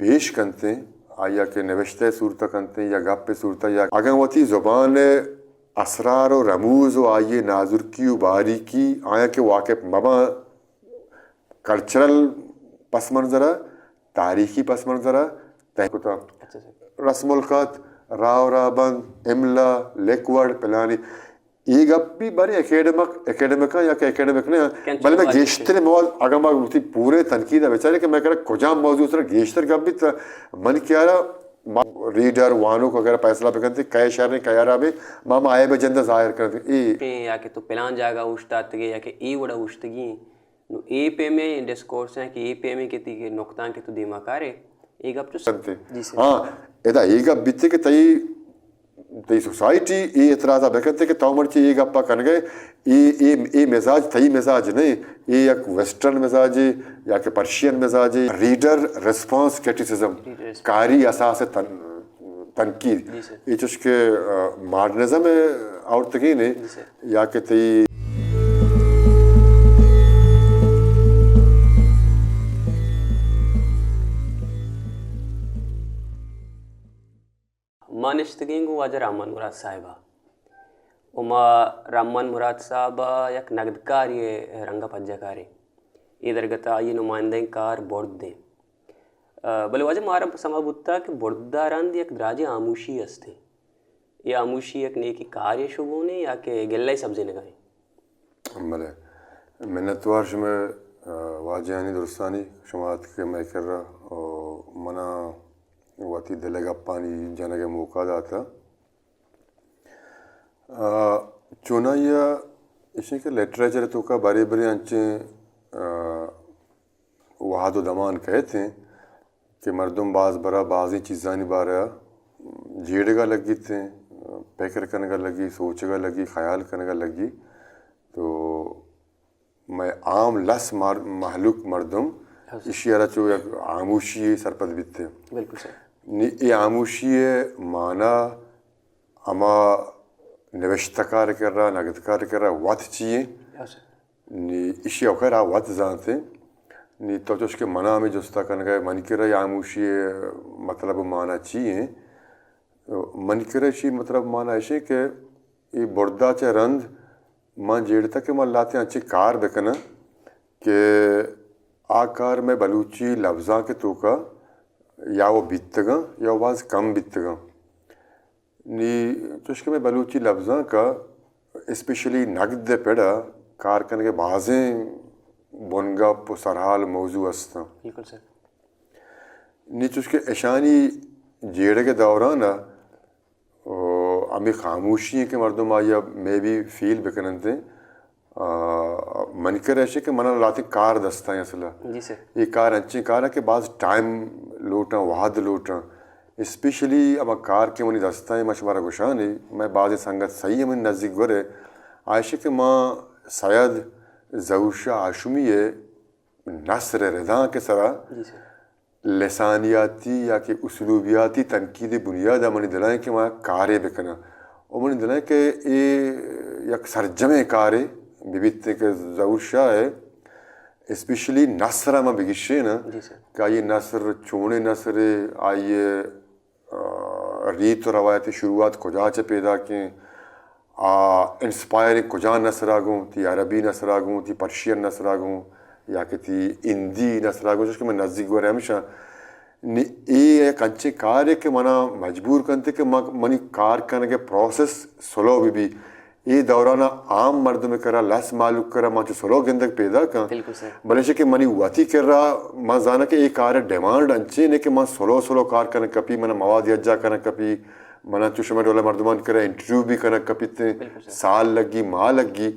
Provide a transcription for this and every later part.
پیش کنتیں، آیا کہ نوشتہ صورت کنتیں یا گپ صورت، یا اگاں وتی زبان اسرار و رموز و آئی نازرکی و باریکی آیا کہ واقف مباں، کلچرل پس منظر ء، تاریخی پس منظر ء تہ کتا۔ اچھا سر۔ رسم الخط، راہ و راہبند، املا، لکھ وڑ، پلانی، اے گپ بھی باریں اکیڈمک، اکیڈمک یا کہ اکیڈمک نہ، بلے میں گیشتر مواد، اگر ما وتی پورے تنقید ء بچاریں کہ میں کرا کجام موضوع سر گیشتر گپ بیت، من کیارا ما ریڈر، وانوک وغیرہ فیصلہ بکنتے، کئے شر ہیں، کئے عرب ہیں، ما، ما آئے بجندہ ظاہر کرتے۔ اے یا کہ تو پلان جاگہ اوشتاتگے یا کہ اے وڑا اوشتگی ہیں۔ نو اے پیمیں ڈسکورس ہیں کہ اے پیمیں کہ تی کہ نقطہ کہ تو دیما کارے، اے گپ چو کنتے۔ جی سر۔ ہاں، ادا اے گپ بیتے کہ تئی، تئی سوسائٹی اے اعتراض بکنتے کہ تو مرچی اے گپا کنگے، اے، اے، اے مزاج تئی مزاج نہیں، اے یک ویسٹرن مزاجے یا کہ پرشین مزاجے، reader response criticism, reader response. کاری اساس تن-، تنقید۔ جی سر۔ اے چوش کہ، آ، ماڈرنزم ء آورتگین ء جی سر۔ یا کہ تئی ما نشتگیں گوں واجہ رحمان مراد صاحب ء۔ و ما رحمان مراد صاحب ء یک نگدکاری ء رنگ ء پجہ کاریں۔ اے درگت ء آئی ء نمائندہیں کار برد ایں۔ ء بلے واجہ مارا سما بوتا کہ برد ء رند یک دراجیں ہاموشی است ایں۔ اے ہاموشی یک نیکی کارے شگون ایں یا کہ گلہ ء سبزینگا ایں؟ بلے، منتوار شمئے، آ، واجہانی درستانی، شما اتکے مئے کرا، آ، منا وتی دل ء گپانی جنگ ء موقع داتا۔ آ، چونائی ء ایشیں کہ لٹریچر ء توکا برے برے انچیں، آ، وہد و دمان کئیت ایں کہ مردم باز برا بازیں چیزانی بارہ ء جیڑگا لگیت ایں، پکر کنگا لگی، سوچگا لگی، خیال کنگا لگی۔ تو مئے عام لس مار-، مہلوک مردم ایشی ء را چو یک ہاموشی سرپد بیت ایں۔ بالکل سر۔ نی اے ہاموشی ء مانا ہما نوشتہ کار کرا، نگدکار کرا وت چی ایں؟ نی ایشی ء خیر آ وت زانت ایں۔ نی تو چوش کہ منا ہمے جستا کنگا ئے، منی کرا اے ہاموشی ء مطلب و مانا چی ایں؟ منی کرا ایشی مطلب مانا ایش ایں کہ اے بردا چہ رند من جیڑتا کہ من لہتیں انچیں کار بکناں کہ آ کار مئے بلوچی لبزانک ء توکا یا و بیتگاں یا و باز کم بیتگاں۔ نی چوش کہ مئے بلوچی لبزانک ء اسپیشلی نگد ء پڑ ء کار کنگ ء بازیں بنگپ و سرحال موضوع است انت۔ بالکل سر۔ نی چوش کہ اشانی جیڑگ ء دوران ء و ہمے خاموشی ایں کہ مردم آئی ء مے بی فیل بکننت ایں۔ آ، منی کرا ایش کہ منا لہتیں کار دستاں اصلا۔ جی سر۔ اے کار انچیں کار کہ باز ٹائم لوٹاں، وہد لوٹاں۔ اسپیشلی ہما کار کہ منی دستاں، من شمارا گوشاں، مئے بازیں سنگت سہی ہمے نزیک گورے، آ ایش کہ ما سید ظہور شاہ ہاشمی ء نثر ء ردانک ء سرا جی سر۔ لسانیاتی یا کہ اسلوبیاتی تنقید ء بنیاد ء منی دلائیں کہ ما کارے بکناں۔ و منی دلائیں کہ اے یک سرجمیں کارے بہ بیت کہ ظہور شاہ ء اسپیشلی نثر ء ما بگشیناں جی سر۔ کہ آئی نثر چونیں نثرے، آئی آ، ریت و روایت شروعات کجا چہ پیداک ایں؟ آ، انسپائرنگ کجا نثرا گوں؟ تی عربی نثرا گوں، تی پرشین نثرا گوں، یا کہ تی ہندی نثرا گوں؟ چوش کہ من نزیک گورے ہمیشہ نی-، اے یک انچیں کارے کہ منا مجبور کنت کہ من، منی کار کنگ ء پروسیس سلو بہ بی۔ اے دوران ء عام مردم ء کرا، لس مہلوک ء کرا ما چو سلو گندگ پیداک آں۔ بالکل سر۔ بلے چہ کہ منی وتی کرا، ما زاناں کہ اے کار ء ڈیمانڈ انچیں کہ ما سلو سلو کار کنگ کپی، منا مواد یکجا کنگ کپی، منا چو شمئے ڈول ء مردمانی کرا انٹرویو بھی کنگ کپیت، بالکل سر۔ سال لگی، ماہ لگی۔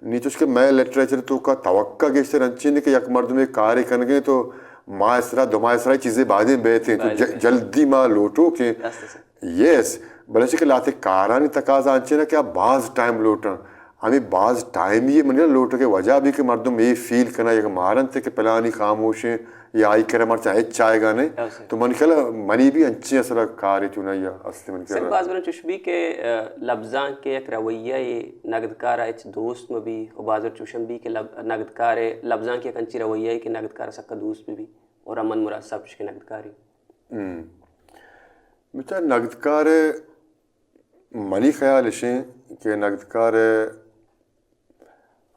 نی چوش کہ مئے لٹریچر توکا توقع گیشتر انچیں کہ یک مردمے کارے کنگے تو ماہ سرا، دو ماہ سرا چیزے بایدیں بیت ایں، تو بایدیں ج-، بیت۔ جلدی ما لوٹو کہ راست سر۔ یس، بلے چہ کہ لہتے کارانی تقاضا انچیں کہ آ باز ٹائم لوٹاں۔ ہمے باز ٹائمی ء منی لوٹگ ء وجہ بھی کہ مردم اے فیل کناں یک مارنت کہ پلانی خاموشیں یا آئی کرا مرچاں ہچ آئیگا نہیں۔ ہاں سر۔ تو من خیال منی بھی انچیں اصل کارے چونائی است منی سر، خیال۔ باز برا چوش بھی کہ، آ، لبزانک ء یک رویہ ء نگدکار ء ہچ دوست مہ بی، و باز برا چوشم بھی کہ لب-، نگدکار ء لبزانک ء یک انچی رویہ ء کہ نگدکار ء سکا دوست بہ بی، اور امن مراد صاحب چوش کہ نگدکاری۔ ہم۔ بچار نگدکار ءِ منی خیال اش انت کہ نگدکار ءِ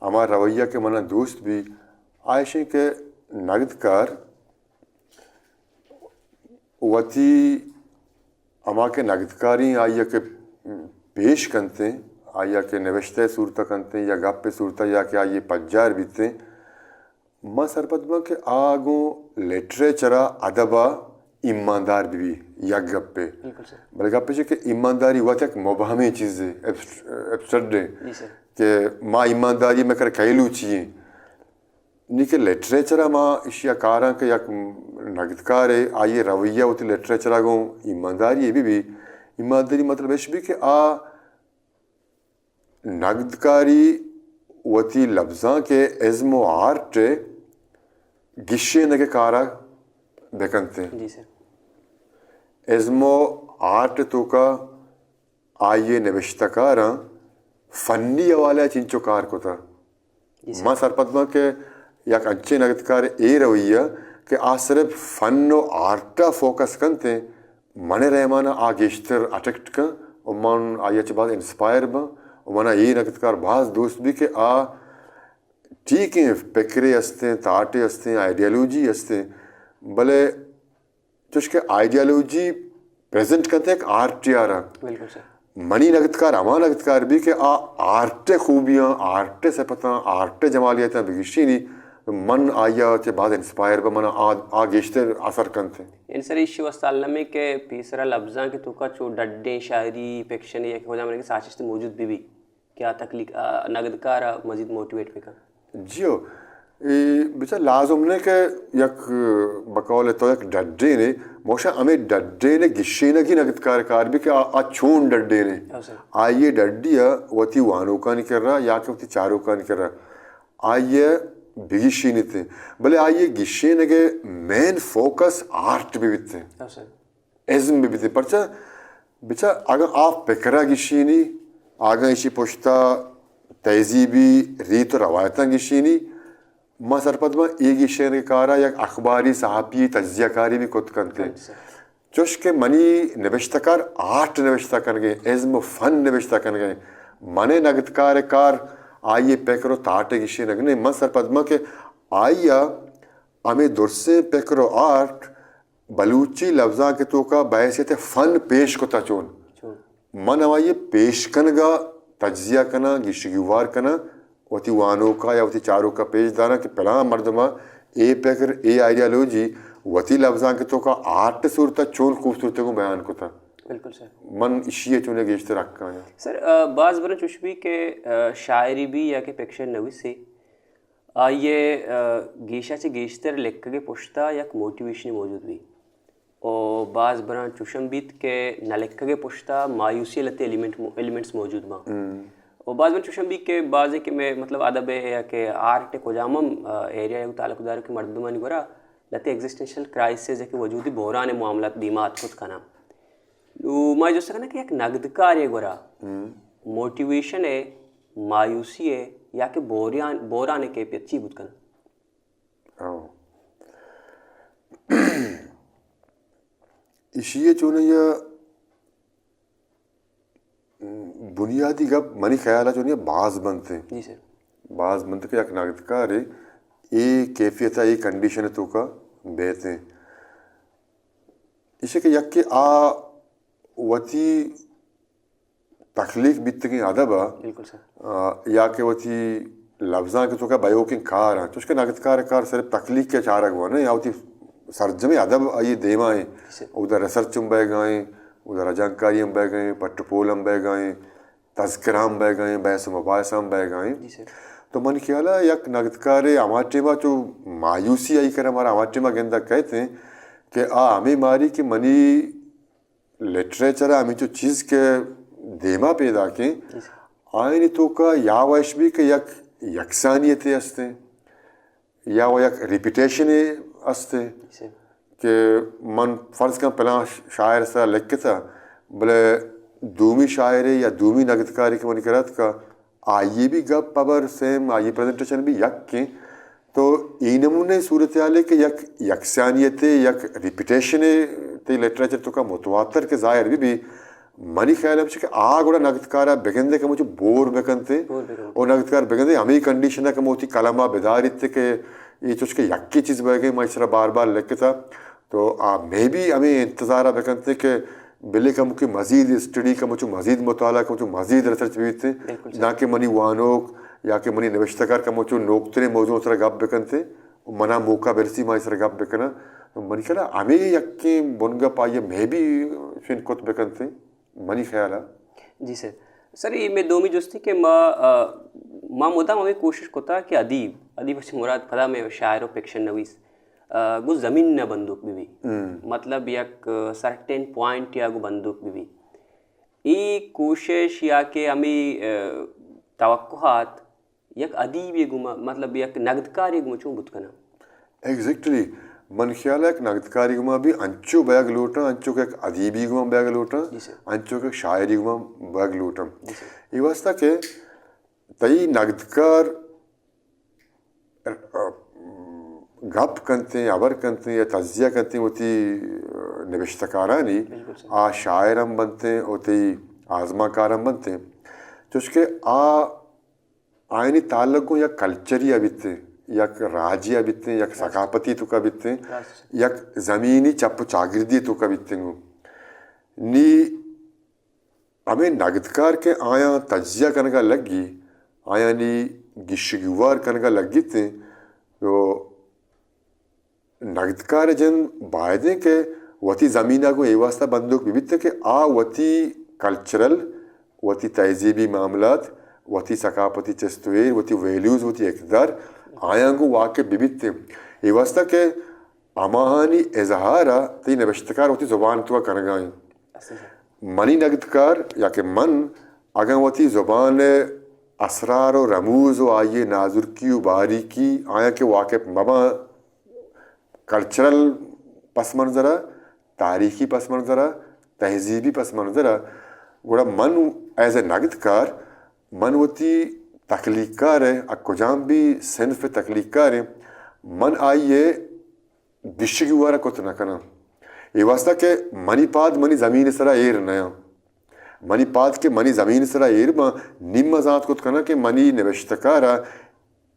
ہما رویہ کہ منا دوست بی، آ اش انت کہ نگدکار وتی ہما کہ نگدکاری آئی ءَ کہ پیش کنت، آئی ءَ کہ نوشتہ ءِ صورت ءَ کنت یا گپ ءِ صورت ءَ یا کہ آئی ءِ پجار بیت، من سرپد باں کہ آ گوں لٹریچر ءَ، ادب ءَ ایماندار بہ بی، یک گپے۔ بالکل سر۔ بلے گپ ایش کہ ایمانداری وت یک مبہمیں چیزے، ایبس-، ایبسٹریکٹ ہے جی سر۔ کہ ما ایمانداری میں کر کہلو چی ہیں۔ نی کہ لٹریچر ءَ ما اشیا کاراں کہ یک نگدکارے آئی ءِ رویہ وتی لٹریچر ءَ گوں ایمانداری بہ بی۔ ایمانداری مطلب ایش بی کہ آ نگدکاری وتی لبزانک ءِ ازم و آرٹ ءِ گیشینگ ءِ کار ءَ بہ کنت۔ جی سر۔ ازم و آرٹ ءِ توکا آئی ءِ نبشتہ کاراں فنی حوالہ ءَ چنچو کار کتہ۔ جی سر۔ من سرپد باں کہ یک انچیں نگدکار اے رویہ کہ آ صرف فن و آرٹ ءَ فوکس کنت، من ءِ رحمان ءَ آ گیشتر اٹریکٹ کن و من آئی ءَ چہ باز انسپائر باں و من ءَ اے نگدکار باز دوست بی کہ آ ٹھیک ہیں، فکرے ہستیں، تھاٹے ہستیں، آئیڈیالوجی ہستیں، بلے چوش کہ آئیڈیالوجی پریزنٹ کنت یک آرٹ یارا۔ بالکل سر۔ منی نگدکار ہما نگدکار بی کہ آ آرٹ ءِ خوبیاں، آرٹ ءِ صفتاں، آرٹ ءِ جمالیتاں بگیشینی، من آئی ءَ چہ باز انسپائر باں، من آ، آ گیشتر اثر کنت۔ یعنی سر ایشی واسطہ المی کہ پیسرا لبزانک ءِ توکا چو ڈڈیں شاعری، فکشن یا کہ کجام رنگیں ساچشت موجود بہ بی۔ کہ آ تخلیق، آ نگدکار ءَ مزید موٹیویٹ بہ کن۔ جیو، اے بچار لازم نہ کہ یک، بقول تو یک ڈڈینے، موشا ہمیں ڈڈینے گشینگی نگدکار کار بی کہ آ، آ چون ڈڈینے۔ ہاں سر۔ آئی ءِ ڈڈی ءَ وتی وانوکانی کرا یا کہ وتی چاروکانی کرا آئی ءَ بگشینیت۔ بلے آئی ءِ گشینگ ءِ مین فوکس آرٹ بہ بیت۔ ہاں سر۔ ازم بہ بیت۔ پرچا؟ بچار اگاں آ فکر ءَ گشینی، اگاں ایشی پشتا تہذیبی ریت و روایتاں گشینی، ما سرپد باں اے گشینگ ءِ کار ءَ یک اخباری صحافی تجزیہ کاری بھی کت کنت۔ کنت سر۔ چوش کہ منی نبشتہ کار آرٹ نبشتہ کنگ ءَ، ازم و فن نبشتہ کنگ ءَ، من ءِ نگدکار ءِ کار آئی ءِ فکر و تھاٹ ءِ گشینگ نہ، من سرپد باں کہ آئی ءَ ہمے درسیں فکر و آرٹ بلوچی لبزانک ءِ توکا بحیثیت فن پیش کتا چون۔ چون۔ من ہمائی ءِ پیش کنگا تجزیہ کناں، گیشگیوار کناں، وتی وانوکا یا وتی چاروکا پیش داراں کہ پلان مردما اے فکر، اے آئیڈیالوجی وتی لبزانک ءِ توکا آرٹ ءِ صورتا چون خوبصورتی گوں بیان کتا۔ بالکل سر۔ من اشی ءَ چون گیشتر حق آیاں۔ سر، آ، باز برا چوش بی کہ، آ، شاعری بی یا کہ فکشن نویسے، آئی ءِ، آ، گیشا چہ گیشتر لکھگ ءِ پشتا یک موٹیویشنے موجود بی۔ او باز براں چوشم بیت کہ نہ لکھگ ءِ پشتا مایوسی ءِ لتے ایلیمنٹ مو-، ایلیمنٹس موجود باں۔ او باز براں چوشم بیت کہ بازیں کہ مئے مطلب ادب ءِ یا کہ آرٹ ءِ کجام ہم، آ، ایریا ءَ تعلق دار کہ مردمانی گورا لتے ایگزسٹنشل کرائسس یا کہ وجودی بحران ءِ معاملات دیما اتکت کناں۔ نو ما جست کناں کہ یک نگدکارے گورا موٹیویشن ءِ، مایوسی ءِ یا کہ بوریان، بحران ءِ کیفیت چی بوت کناں؟ ہاں۔ ایشی ءَ چونایا بنیادی گپ منی خیال ءَ چونایا باز بنت۔ جی سر۔ باز بنت کہ یک نگدکارے اے کیفیت ءَ، اے کنڈیشن ءِ توکا بیت۔ ایشی کہ یکے آ وتی تخلیق بیتگیں ادب ءَ، بالکل سر۔ آ، یا کہ وتی لبزانک ءِ توکا بئیوکیں کار انت، چوشکہ نگدکار ءِ کار صرف تخلیق ءِ چارگ ءَ نہ، یا وتی سرجمیں ادب آئی ءِ دیما ایں، جی سر۔ اودا ریسرچ ہم بئیگا ایں، اودا رجانکاری ہم بئیگا ایں، پٹ ءُ پول ہم بئیگا ایں، تذکرہ ہم بئیگا ایں، بحث ءُ مباحث ہم بئیگا ایں۔ جی سر۔ تو منی خیال ءَ یک نگدکارے ہما ٹیم ءَ چو مایوسی آئی کرا مارا ہما ٹیم ءَ گندگ کئیت ایں کہ آ ہمے ماری کہ منی لٹریچر ءَ ہمینچو چیز کہ دیما پیداک ایں، جی سر۔ آیانی توکا یا وش بی کہ یک یکسانیتے ہستیں، یا و یک ریپیٹیشنے ہستیں، جی سر۔ کہ من فرض کن پلان شاعر سرا لکھتا، بلے دومی شاعرے یا دومی نگدکارے کہ منی کرا اتکا، آئی ءِ بھی گپ ہبر سیم، آئی ءِ پریزنٹیشن بھی یکیں۔ تو اے نمونہ صورتحالے کہ یک یکسانیتے، یک ریپیٹیشنے تئی لٹریچر توکا متواتر کہ ظاہر بہ بی، منی خیال ہمش کہ آ گڑا نگدکارا بگندے کہ مچو بور بکنتے، بور بکنتے۔ اور نگدکار بگندے ہمیں کنڈیشن کہ موتی قلما بداریت کہ یہ چوش کہ یکی چیز بہ گئے، ما اس طرح بار بار لکھتا۔ تو آ مے بی ہمیں انتظار بکنتے کہ بلے کمو کہ مزید اسٹڈی، کمو چو مزید مطالعہ، کمو چو مزید ریسرچ بیتے، بالکل سر۔ نہ کہ منی وانوک یا کہ منی نوشتہ کار کمو چو نوکتریں موضوع سر گپ بکنتے، منا موقع برسی ما اس سر گپ بکناں۔ تو منی خیال ہمیں یکیں بنگپ آئی مے بی شن کت بکنتے، منی خیال۔ جی سر۔ سر، یہ میں دومی جستی کہ ما، آ، ما مدام ہمیں کوشش کتا کہ ادیب، ادیب سے مراد پدا میں شاعر و فکشن نویس، آ، گوں زمین نہ بندوک بہ بی۔ مطلب یک سرٹین پوائنٹ یا گوں بندوک بہ بی۔ ای کوشش یا کہ ہمیں، آ، توقعات یک ادیبے گوما، مطلب یک نگدکارے گوما چون بوت کناں؟ ایگزیکٹلی۔ من خیال یک نگدکاری گوما بھی انچو بیگ لوٹاں، انچو کہ یک ادیبی گوما بیگ لوٹاں، جی سر۔ انچو کہ یک شاعری گوما بیگ لوٹاں۔ جی سر۔ یہ واسطہ کہ تئی نگدکار گپ کنتیں، ہبر کنتیں یا تجزیہ کنتیں وتی نبشتہ کارانی، بالکل سر۔ آ شاعر ہم بنتیں، وتی آزمانکار ہم بنتیں، چوشکہ آ آئینی تعلق گوں یک کلچری ء بیتیں، یک راجی ء بیتیں، یک ثقافتی توکا بیتیں، یک زمینی چپ و چاگردی توکا بیتیں گوں۔ نی ہمے نگدکار کہ آیاں تجزیہ کنگا لگی، آیانی گیشگیوار کنگا لگیتیں، تو نگدکار جند بایدیں کہ وتی زمین ء گوں اے واسطہ بندوک بہ بیت کہ آ وتی کلچرل، وتی تہذیبی معاملات، وتی ثقافتی چست و ایر، وتی ویلیوز، وتی اقدار، آیاں گوں واقف بہ بیت۔ اے واسطہ کہ ہماہانی اظہار ء تئی نبشتکار وتی زبان تو کنگا ایں۔ منی نگدکار یا کہ من اگاں وتی زبان ء اسرار و رموز و آئی نازرکی و باریکی آیاں کہ واقف مباں، کلچرل پس منظر ء، تاریخی پس منظر ء، تہذیبی پس منظر ء، گڑا من ایز اے نگدکار، من وتی تخلیق کار ء، ا کجام بھی صنف تخلیق کار ء، من آئی ء گشگی وارا کت نہ کناں۔ اے واسطہ کہ منی پاد منی زمین سرا ایر نیاں۔ منی پاد کہ منی زمین سرا ایر باں، نی من زانت کت کناں کہ منی نبشتہ کار ء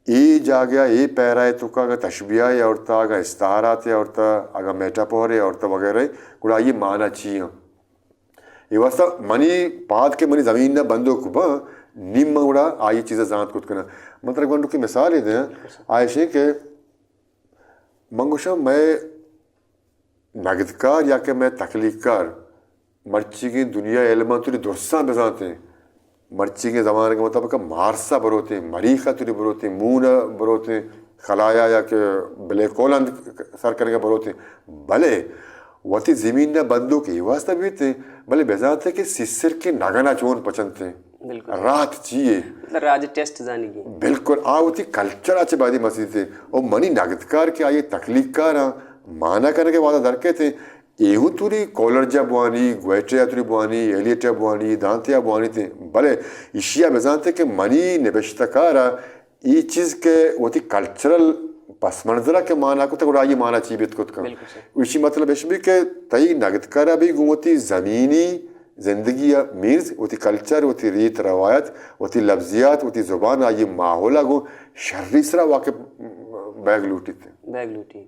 اے جاگہ ء اے پیرا ء توکا اگاں تشبیہ ء آورتا، اگاں استعارات ء آورتا، اگاں میٹافور ء آورتا وغیرہ، گڑا آئی معنی چی ایں؟ اے واسطہ منی پاد کہ منی زمین ء بندوک باں، نی من گڑا آئی چیز ء زانت کت کناں۔ من ترا گونڈو کہ مثالے دیاں، آ ایشیں کہ من گوشاں مئے نگدکار یا کہ مئے تخلیق کار مرچیگیں دنیا ء علماں توری درساں بزانتیں، مرچیگیں زمانگ ء مطابق مارس ء بروتیں، مریخ ء توری بروتیں، مون ء بروتیں، خلایا یا کہ بلیک ہول انت سر کنگ ء بروتیں، بلے وتی زمین ء بندوک اے واسطہ بیتیں، بلے بزانتیں کہ سیسر کے نگن ء چون پچنتیں۔ بالکل۔ رات چی اے؟ مطلب راج ٹیسٹ زانگی۔ بالکل، آ وتی کلچر ء چہ بعدی مسیت اے۔ او منی نگدکار کہ آئی تخلیق کاراں مانا کنگ ء وعدہ درکیت ایں، اے ہوں توری کولرج ء بوانی، گوئٹے ء توری بوانی، ایلیٹ ء بوانی، دانتے ء بوانی تیں۔ بلے ایشی ء بزانتے کہ منی نبشتہ کار ء اے چیز کہ وتی کلچرل پس منظر ء کہ مانا کت، گڑا آئی مانا چی بیت کت کن؟ بالکل سر۔ ایشی مطلب اش بھی کہ تئی نگدکار ء بھی گوں وتی زمینی زندگی ء مینز وتی کلچر، وتی ریت روایت، وتی لفظیات، وتی زبان، آئی ماحول ء گوں شری سرا واقف بیگ لوٹیت۔ بیگ لوٹی۔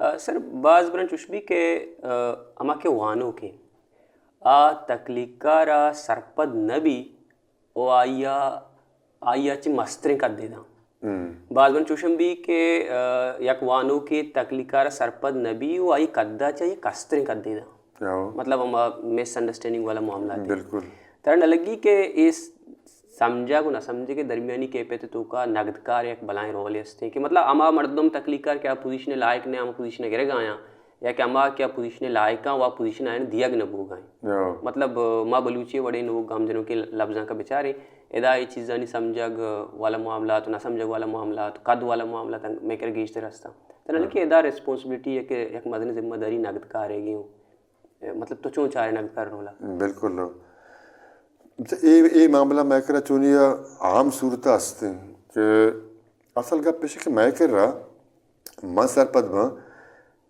آ، سر، باز برن چوش بی کہ، آ، ہما کہ وانوکیں آ تخلیقکار ء سرپد نہ بی و آئی ء، آئی ء چہ مستریں قدے داں۔ باز برن چوشم بی کہ، آ، یک وانوکے تخلیقکار ء سرپد نہ بی و آئی قد ء چہ یک کستریں قدے داں۔ مطلب ہما مس انڈرسٹینڈنگ والا معاملہ۔ بالکل۔ ترا نہ لگی کہ اے س-، سمجھگ و نہ سمجھگ ء درمیانی کیفیت ء توکا نگدکار یک بلائیں رولے استیں کہ مطلب ہما مردم تخلیقکار کہ آ پوزیشن ء لائق نہ، ہما پوزیشن ء گرگ ء آیاں، یا کہ ہما کہ آ پوزیشن ء لائق آں و آ پوزیشن آیاں دیگ نہ بوگ ء انت۔ مطلب، ما بلوچی وڑیں نوک گام جنوکیں لبزانک ء بچاریں، ادا اے چیزانی سمجھگ والا معاملات و نہ سمجھگ والا معاملات، قد والا معاملات مئے کرا گیشتر ہستاں۔ ترا نہ کہ ادا ریسپانسبلٹی یک، یک مزنیں ذمہ داری نگدکار ء گی اوں۔ مطلب تو چون چارے نگدکار رولا؟ بالکل۔ اچھا، اے، اے معاملہ مئے کرا چونی ء عام صورت است انت کہ اصل گپ ایش کہ مئے کرا من سرپد باں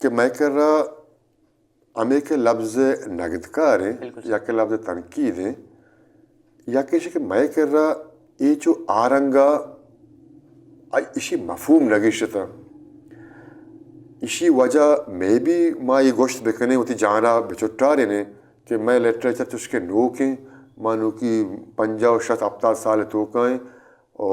کہ مئے کرا ہمے کہ لبز نگدکار ایں، بالکل سر۔ یا کہ لبز تنقید ایں، یا کہ ایشی کہ مئے کرا اے چو آ رنگا آ-، ایشی مفہوم نہ گیشتہ۔ ایشی وجہ مے بی ما اے گوشت بکنیں، وتی جانا بچٹارینیں کہ مئے لٹریچر چوشکہ نوک ایں، ما نوکی پنجاہ و شست ہپتاد سال توکا ایں، و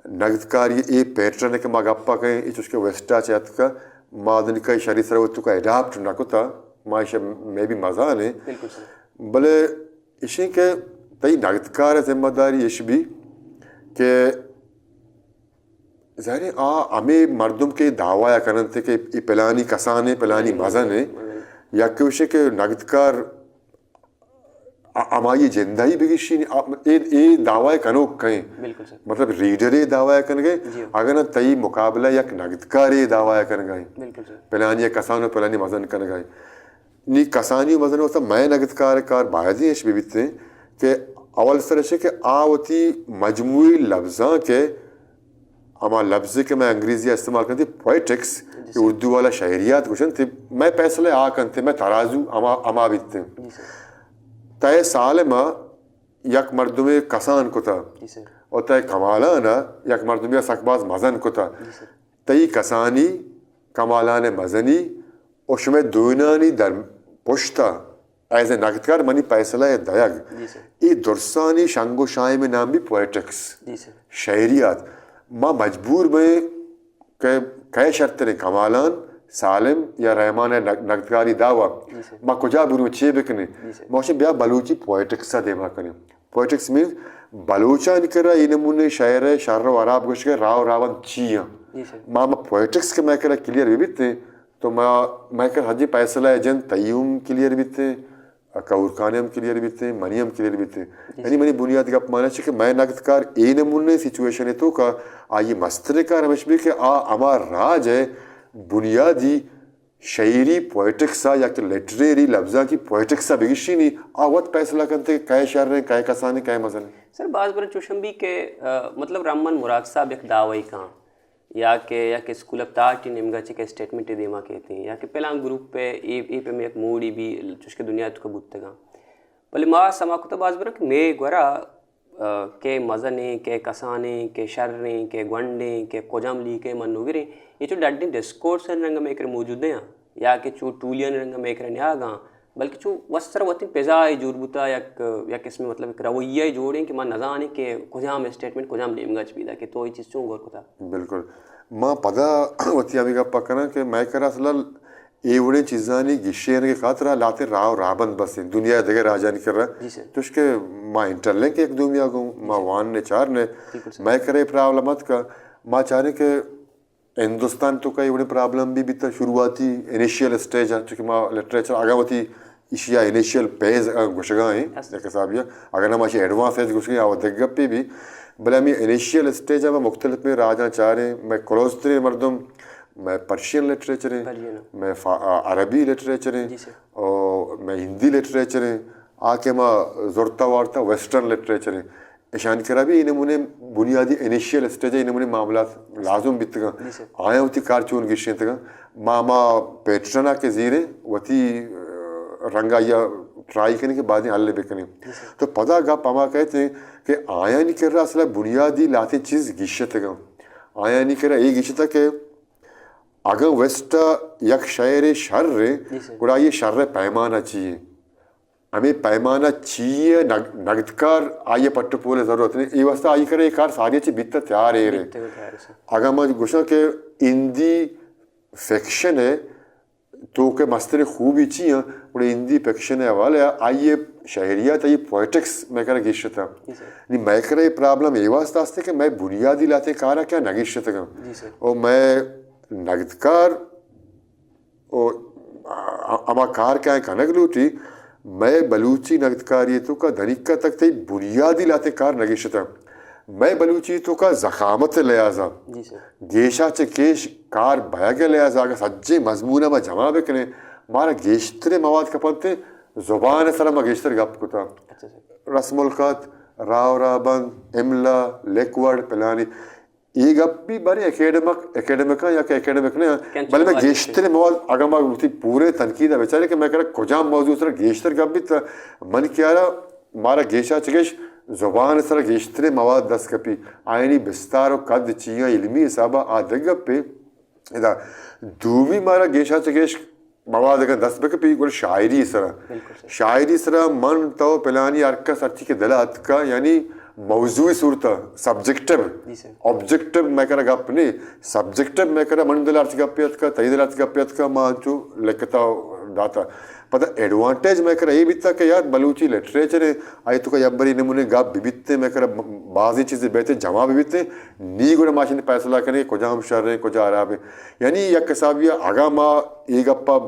نگدکاری اے پیٹرن کہ ما گپا کئیں، اے چوشکہ ویسٹا چہ اتکہ، ما دنکا شری سر وتی توکا اڈاپٹ نہ کتہ، ما ایشی مے بی مزانیں۔ بالکل سر۔ بلے ایشی کہ تئی نگدکار ذمہ داری ایش بی کہ ظاہریں آ ہمے مردم کہ دعوی کننت کہ اے پلانی کسانے، پلانی مزنے، یا کہ گوشے کہ نگدکار آ-، ہمائی جندائی بگشینی، آ-، اے، اے دعوی کنوک کئیں۔ بالکل سر۔ مطلب ریڈر اے دعوی کنگے، جی۔ اگر نہ تئی مقابلہ یک نگدکار اے دعوی کنگا ایں۔ بالکل سر۔ پلانی کسان و پلانی مزن کنگا ایں۔ نی کسانی و مزن واسطہ مئے نگدکار کار باید ایش بہ بیتیں کہ اول سر ایش کہ آ وتی مجموعی لبزاں کہ ہما لبزے کہ مئے انگریزی ءَ استعمال کنت، پوئٹکس، جی کہ سر۔ اردو والا شعریات گوشنت، مئے پیسلہ آ کنت، مئے ترازو ہما، ہما بیتیں۔ جی سر۔ تئے سالم ءَ یک مردمے کسان کتہ، جی سر۔ و تئے کمالان ءَ یک مردمے سک باز مزن کتہ۔ جی سر۔ تئی کسانی، کمالان ءِ مزنی و شمئے دوئینانی در پشت ءَ ایز اے نگدکار منی پیسلہ ءِ دئیگ۔ جی سر۔ اے درسانی شنگ و شائم ءِ نام بی پوئٹکس۔ جی سر۔ شعریات۔ ما مجبور بئیں کہ کئے شرتریں کمالان، سالم یا رحمان ءِ نگ-، نگدکاری دعوی۔ جی سر۔ ما کجا بروں، چے بکنیں؟ جی سر۔ ما گوشیں بیا بلوچی پوئٹکس ءَ دیما کنیں۔ پوئٹکس مینز بلوچانی کرا اے نمونہ شعر ءِ شر و حراب گوشگ ءِ راہ و راہبند چی ایں؟ جی سر۔ ما، ما پوئٹکس کہ مئے کرا کلیئر بہ بیتیں، تو ما، مئے کرا ہجیں پیسلہ ءِ جند تئی ہم کلیئر بیتیں، کہور خان ءِ ہم کلیئر بیتیں، منی ہم کلیئر بیتیں۔ جی یعنی سر۔ منی بنیادی گپ مانا چہ کہ مئے نگدکار اے نمونہ سچویشن ءِ توکا آئی مستریں کار ہمیش بی کہ آ ہما راج ءِ بنیادی شعری پوئٹکس ءَ یا کہ لٹریری لبزانکی پوئٹکس ءَ بگشینی، آ وت پیسلہ کنت کہ کئے شریں، کئے کسانیں، کئے مزنیں۔ سر، باز برا چوشم بی کہ، آ، مطلب رحمان مراغ صاحب یک دعوی کاں یا کہ یک اسکول آف تھاٹ ءِ نیمگا چہ کہ اسٹیٹمنٹ دیما کیتیں یا کہ پلان گروپ ءِ اے، اے پیم یک موڑی بی چوشکہ دنیا توکا بوتگاں۔ بلے ما سما کتہ باز برا کہ مے گورا آ، کہ مزنیں، کہ کسانیں، کہ شریں، کہ گونڈیں، کہ کجام لیکہ منوگریں، اے چو ڈڈیں ڈسکورس ءِ رنگ ءَ مئے کرا موجود نہ آں، یا کہ چو ٹولیانی رنگ ءَ مئے کرا نیاگاں، بلکہ چو وسر وتی فضا ءَ جوڑ بوتا، یک، یک قسم مطلب یک رویہ ءَ جوڑیں کہ ما نزانیں کہ کجام اسٹیٹمنٹ کجام نیمگا چہ پیدا کہ تو اے چیز چون غور کتا۔ بالکل۔ ما پدا وتی ہمے گپ ءَ کناں کہ مئے کرا اصل ءَ اے وڑیں چیزانی گیشینگ ءِ خاطرا لہتیں راہ و راہبند بس انت دنیا ءِ دگہ راجانی کرا۔ جی سر۔ چوشکہ ما انٹرلنک یک دومی ءَ گوں، ما جی سر۔ وان نے چار نے، بالکل سر۔ مئے کرا اے پرابلم اتکا، ما چاریں کہ ہندوستان توکا اے وڑیں پرابلم بی بیتا شروعاتی انیشیل اسٹیج ءَ، چونکہ ما لٹریچر اگاں وتی ایشی ءَ انیشیل فیز گوشگا ایں، ہست۔ یک حسابی ءَ، اگر نہ ما ایشی ایڈوانس فیز گوشگا ایں، آ دگہ گپے بی، بلے ہمے انیشیل اسٹیج ءَ ما مختلف میں راجاں چاریں، مئے کلوز تریں مردم، مئے پرشین لٹریچر ایں، پرشین۔ مئے فا-، آ، عربی لٹریچر ایں، جی سر۔ او مئے ہندی لٹریچر ایں، آ کہ ما زرتا وارتا ویسٹرن لٹریچر ایں۔ اشانی کرا بی اے نمونے بنیادی انیشیل اسٹیج ءَ اے نمونے معاملات لازم بیتگاں۔ جی سر۔ آیاں وتی کار چون گیشینتگاں۔ ما، ما پیٹرن ءَ کہ زیریں وتی، آ، رنگ ءَ آئی ءَ ٹرائی کنیں کہ بعدیں حل بکنیں۔ جی سر۔ تو پدا گپ ہما کئیت کہ آیانی کرا اصل ءَ بنیادی لہتیں چیز گیشتگاں۔ آیانی کرا اے گیشتہ کہ اگاں ویسٹ ءَ یک شعرے شر ایں، جی سر۔ گڑا آئی شر ءِ پیمانہ چی ایں؟ ہمے پیمانہ چی ءِ نگ-، نگدکار آئی ءِ پٹ ءُ پول ءِ ضرورت نہ ایں۔ اے واسطہ آئی کرا اے کار ساری چہ بیتہ تیار ایر ایں۔ بیتہ تیار ایں، سر۔ اگاں من گوشاں کہ ہندی فکشن ءِ توک ءِ مستریں خوبی چی ایں، گڑا ہندی فکشن ءِ حوالہ ءَ آئی ءِ شعریات، آئی ءِ پوئٹکس مئے کرا گیشتہ۔ جی سر۔ نی مئے کرا اے پرابلم اے واسطہ است کہ مئے بنیادی لہتیں کار ءَ کہ نہ گیشتگاں۔ جی سر۔ او مئے نگدکار و ہما کار کہ آیاں کنگ لوٹی، مئے بلوچی نگدکاری ءِ توکا دنیکا تک تئی بنیادی لہتیں کار نگیشتہ۔ مئے بلوچی ءِ توکا زخامت ءِ لحاظا، جی سر۔ گیشا چہ گیش کار بئیگ ءِ لحاظا اگاں سجیں مضمون ءَ ما جمع بکنیں، مارا گیشتریں مواد کپنت، زبان ءِ سرا ما گیشتر گپ کتا۔ اچھا سر۔ رسم الخط، راہ و راہبند، املا، لکھ وڑ، پلانی۔ اے گپ بھی باریں اکیڈمک، اکیڈمک یا کہ اکیڈمک نہ، بلے میں گیشتر مواد اگر ما وتی پورے تنقید ءَ بچاریں کہ میں کرا کجام موضوع سر گیشتر گپ بیت، من کیارا مارا گیشا چگش زبان سر گیشتر مواد دست کپی، آئینی بستار و قد چیاں علمی حسابا آ دگہ گپے۔ ادا دومی مارا گیشا چگش مواد اگاں دست بکپی گڑا شاعری سرا۔ شاعری سرا من تو پلانی ہر کس ہرچی کہ دل اتکا، یعنی موضوعی صورت، سبجیکٹو، آبجیکٹو میں کرا گپ نے، سبجیکٹو میں کرا من دل ہرچی گپ اتکا، تئی دل ہرچی گپ اتکا، ما انچو لکھتا داتا۔ پدا ایڈوانٹیج میں کرا یہ بیتا کہ یار بلوچی لٹریچر ہے، آئی تو کا یبری نمونے گپ بیتے، میں کرا بازی چیزیں بیتے جمع بیتے، نی گڑا ماشین فیصلہ کریں کجام شر ہیں، کجا خراب ہیں۔ یعنی یک حسابی اگاں ما یہ گپا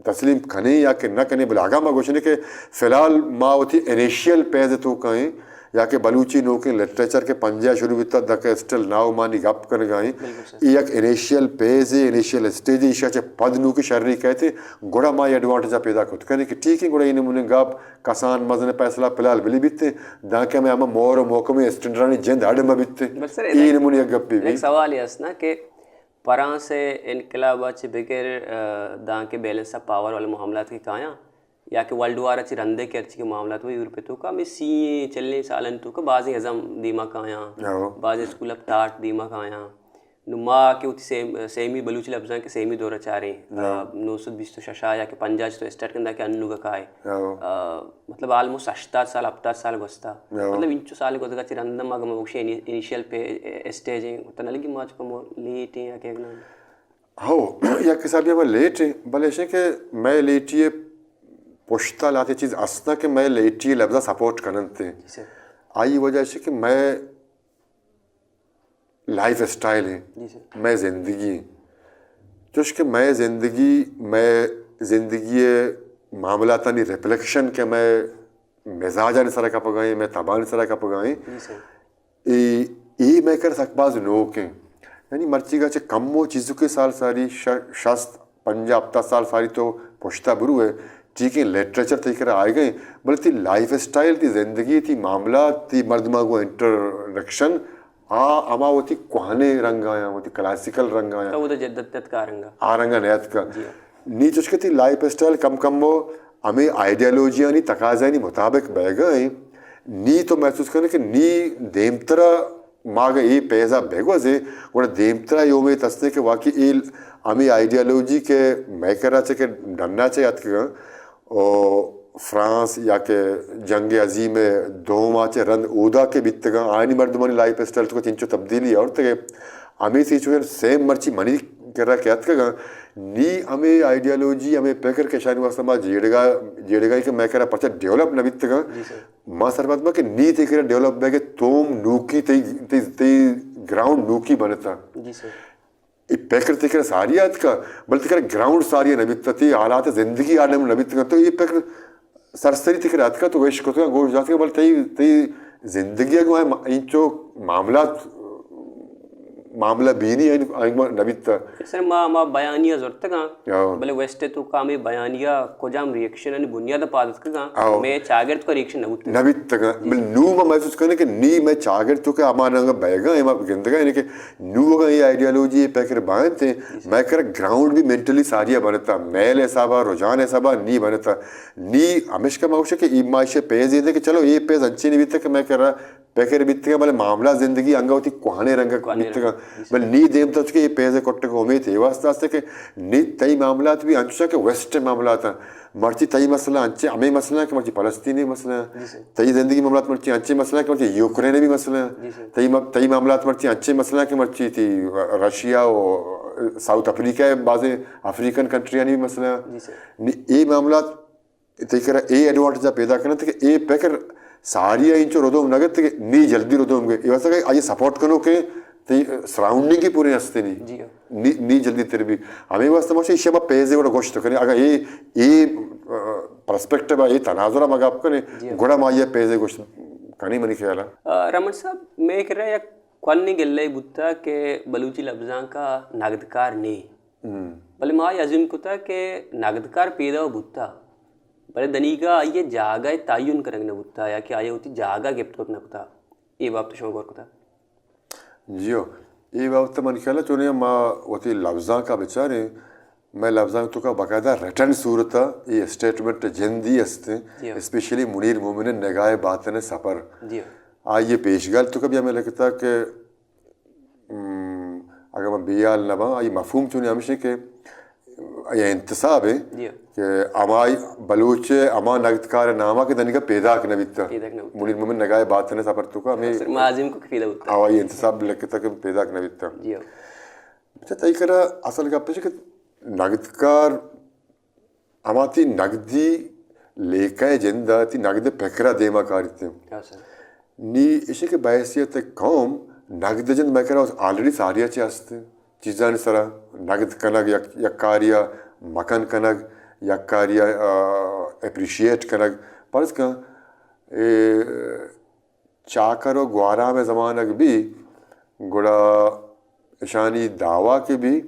تسلیم کنیں یا کہ نہ کنیں، بلے اگاں ما گوشنے کہ فی الحال ما وتی انیشیل پیز تو کائیں یا کہ بلوچی نوکیں لٹریچر کے پنجاہ شروع بیتا دکہ اسٹل ناؤ مانی گپ کنگائیں۔ یہ یک انیشیل پیز ہے، انیشیل اسٹیج ہے، ایشا چہ پد نوکی شری کہتے، گڑا ما ایڈوانٹیج پیدا کت کنیں کہ ٹھیک ہے، گڑا یہ نمونے گپ کسان مزن فیصلہ فی الحال بلی بیتے، دانکہ ہمیں ہمیں مور و محکمے اسٹینڈرانی جند اڈ مہ بیتے۔ بس سر، یہ نمونے یک گپی بھی۔ ایک سوال یہ است نا کہ فرانس ءِ انقلاب ءَ چہ بگر، آ، دانکہ بیلنس آف پاور والے معاملات کہ کایاں، یا کہ ورلڈ وار ءَ چہ رندے کہ ہرچی کہ معاملات وہ یورپ ءِ توکا ہمیں سی چلیں سالن توکا بازیں ازم دیما کایاں، بازیں اسکول آف تھاٹ دیما کایاں۔ نو ما کہ وتی سیم-، سیمی بلوچی لبزاں کہ سیمی دور ءَ چاریں، آ، نو سد بیست و شش ءَ یا کہ پنجاہ چہ تو اسٹارٹ کندا کہ انوگا کائے۔ آ، مطلب آلموسٹ ہشتاد سال، ہپتاد سال گوستا۔ مطلب انچو سال گوزگا چہ رندا ما گما بخشے انیشیل پہ اسٹیج ہیں، تو نلگی ما چکا مو لیٹ ہیں یا کہ نہ؟ ہو، یک حسابی ہم لیٹ ہیں، بلے ایشیں کہ میں لیٹی پشتا لاتے چیز اسنا کہ میں لیٹی لبزا سپورٹ کننتے۔ آئی وجہ سے کہ میں لائف اسٹائل ہیں، مئے زندگی ہیں۔ چوش کہ مئے زندگی، مئے زندگی ءِ معاملاتانی ریفلیکشن کہ مئے مزاجانی سرا کپگا ہیں، مئے تبانی سرا کپگا ہیں۔ اے، اے مئے کر سک باز نوک ہیں۔ یعنی مرچیگا چہ کمو چیزکے سال ساری ش-، شست پنجاہ ہپتاد سال ساری تو پشتا برو ہے، ٹھیک ہے، لٹریچر تئی کرا آئے گئے، بلے تئی لائف اسٹائل، تئی زندگی، تئی معاملات، تئی مردماں گوں انٹریکشن، آ ہما وتی کوہنیں رنگ آیاں، وتی کلاسیکل رنگ آیاں۔ تو وتی جدت نت کا رنگا۔ آ رنگا نیت کا۔ نی چوش کہ تئی لائف اسٹائل کم کم وہ ہمیں آئیڈیالوجیانی تقاضانی مطابق بہ گئے، نی تو محسوس کرنے کہ نی دیمترا ما اگاں اے پیزا بہ گوزیں، گڑا دیمترا اے امیت ہستیں کہ واقعی اے ہمے آئیڈیالوجی کہ مئے کرا چہ کہ ڈنا چہ اتکگاں، او فرانس یا کہ جنگ عظیم دوما چہ رند اودا کہ بیتگاں، آیانی مردمانی لائف اسٹائل تو چنچو تبدیلی آورتگے۔ ہمے سیچویشن سیم مرچی منی کرا کہ اتکگاں، نی ہمے آئیڈیالوجی، ہمے پکر کہ شانی واسطہ ما جیڑگا، جیڑگائی کہ مئے کرا پرچہ ڈیولپ نہ بیتگاں، ما سرپد باں کہ نی تئی کرا ڈیولپ بیگ ءِ توم نوکی، تئی، تئی، تئی گراؤنڈ نوکی بنتا۔ اے پکر تئی کرا ساری اتکا، بلے تئی کرا گراؤنڈ ساری نہ بیتا، تئی حالات زندگی آ ڈیم نہ بیتگا۔ تو اے پکر سرسری تئی کرا اتکا، تو اش کتگا، گوش داتگا، بلے تئی، تئی زندگی ءَ گوں انچو معاملات، معاملہ بینی آئی، آئی ما نہ بیتا۔ سر، ما، ما بیانیہ زرتگاں، بلے ویسٹ ءِ توکا ہمے بیانیہ کجام ریئیکشن آنی بنیاد ءَ پاد اتکگاں، مئے چاگرد کو ریئیکشن نہ بوتگ۔ نہ بیتگاں۔ بلے نوں ما محسوس کنیں کہ نی مئے چاگرد تو کہ ہما رنگ بیگا، ما گندگا، یعنی کہ نوں اگاں اے آئیڈیالوجی، اے پکر بانت، مئے کرا گراؤنڈ بھی مینٹلی ساریا بنتا، میل حسابا، رجحان حسابا نی بنتا۔ نی ہمیشکا ما گوشے کہ اے ما ایشی پیز ایدے کہ چلو اے پیز انچیں نہ بیتا کہ مئے کرا پکر بیتگا، بلے معاملہ زندگی انگا وتی کوہنیں رنگ بیتگا۔ بلے نی دیم تچکے اے پیز کٹگ امیت اے واسطہ است کہ نی تئی معاملات بھی انچوشاں کہ ویسٹ معاملات ہیں۔ مرچی تئی مسئلہ انچیں ہمے مسئلہ ہیں کہ مرچی فلسطینی مسئلہ ہیں۔ تئی زندگی معاملات مرچی انچیں مسئلہ ہیں کہ مرچی یوکرین بھی مسئلہ ہیں۔ تئی م-، تئی معاملات مرچی انچیں مسئلہ ہیں کہ مرچی تئی رشیا و ساؤتھ افریقہ، بعض افریقن کنٹریانی بھی مسئلہ ہیں۔ نی اے معاملات تئی کرا اے ایڈوانٹیج پیدا کنت کہ اے پکر ساری انچو ردوم نہ گت کہ نی جلدی ردوم گے۔ اے واسطہ کہ آئی سپورٹ کنوکیں تئی سراؤنڈنگ کی پورے ہستے نی۔ نی، نی جلدی تر بھی۔ ہمیں واسطہ ما ایشی ما پیزے وڑا گوشت کنیں۔ اگر اے، اے، آ، پرسپیکٹیو، اے تناظر ما گپ کنیں، گڑا ما یہ پیزے گوشت کنیں منی خیال ہے۔ آ، رمن صاحب، میں کرا یک کوہنیں گلہ بوتا کہ بلوچی لبزانک ءَ نگدکار نی۔ بلے ما ازیوم کتا کہ نگدکار پیدا بوتا، بلے دنیگا آئی ءِ جاگہ ءِ تعین کنگ نہ بوتا یا کہ آئی ءَ وتی جاگہ گپت کت نہ کتا۔ اے بابت شما غور کتا؟ جیو، اے بابت من خیال ءَ چونیں ما وتی لبزانک ءَ بچاریں، مئے لبزانک توکا باقاعدہ رٹن صورت ءَ اے اسٹیٹمنٹ جندی است انت، جی ہاں۔ اسپیشلی منیر مومن ءِ نگاہ باطن ءِ سفر۔ جی ہاں۔ آئی ءِ پیشگال توکا بیا مئے لکھتا کہ، ام، اگر من بیال نہ باں، آئی مفہوم چونیں ہمیش انت کہ آئی انتصاب انت، جی ہاں۔ کہ ہمائی بلوچ ءِ ہما نگدکار ءِ نام ءَ کہ دنیگا پیداک نہ بیتا۔ پیداک نہ بیتا۔ منیر مومن نگاہ باطن ءِ سفر توکا ہمیں سر ملازم کو پیدا ہوتا۔ آئی انتصاب لکھتا کہ پیداک نہ بیتا۔ جی ہاں۔ بچہ تئی کرا اصل گپ اش کہ نگدکار ہما تی نگدی لیکہ ءِ جند ءَ تی نگد ءِ پکر ءَ دیما کاریت۔ ہاں سر۔ نی ایشی کہ بحیثیت قوم نگد ءِ جند مئے کرا آلریڈی ساری ءَ چہ است انت۔ چیزانی سرا نگد کنگ یک، یک کاری ءَ مکن کنگ، یک کاری ءَ، آ، اپریشیٹ کنگ۔ فرض کن، اے، چاکر و گوارام ءِ زمانگ بی، گڑا اشانی دعویٰ کہ بی،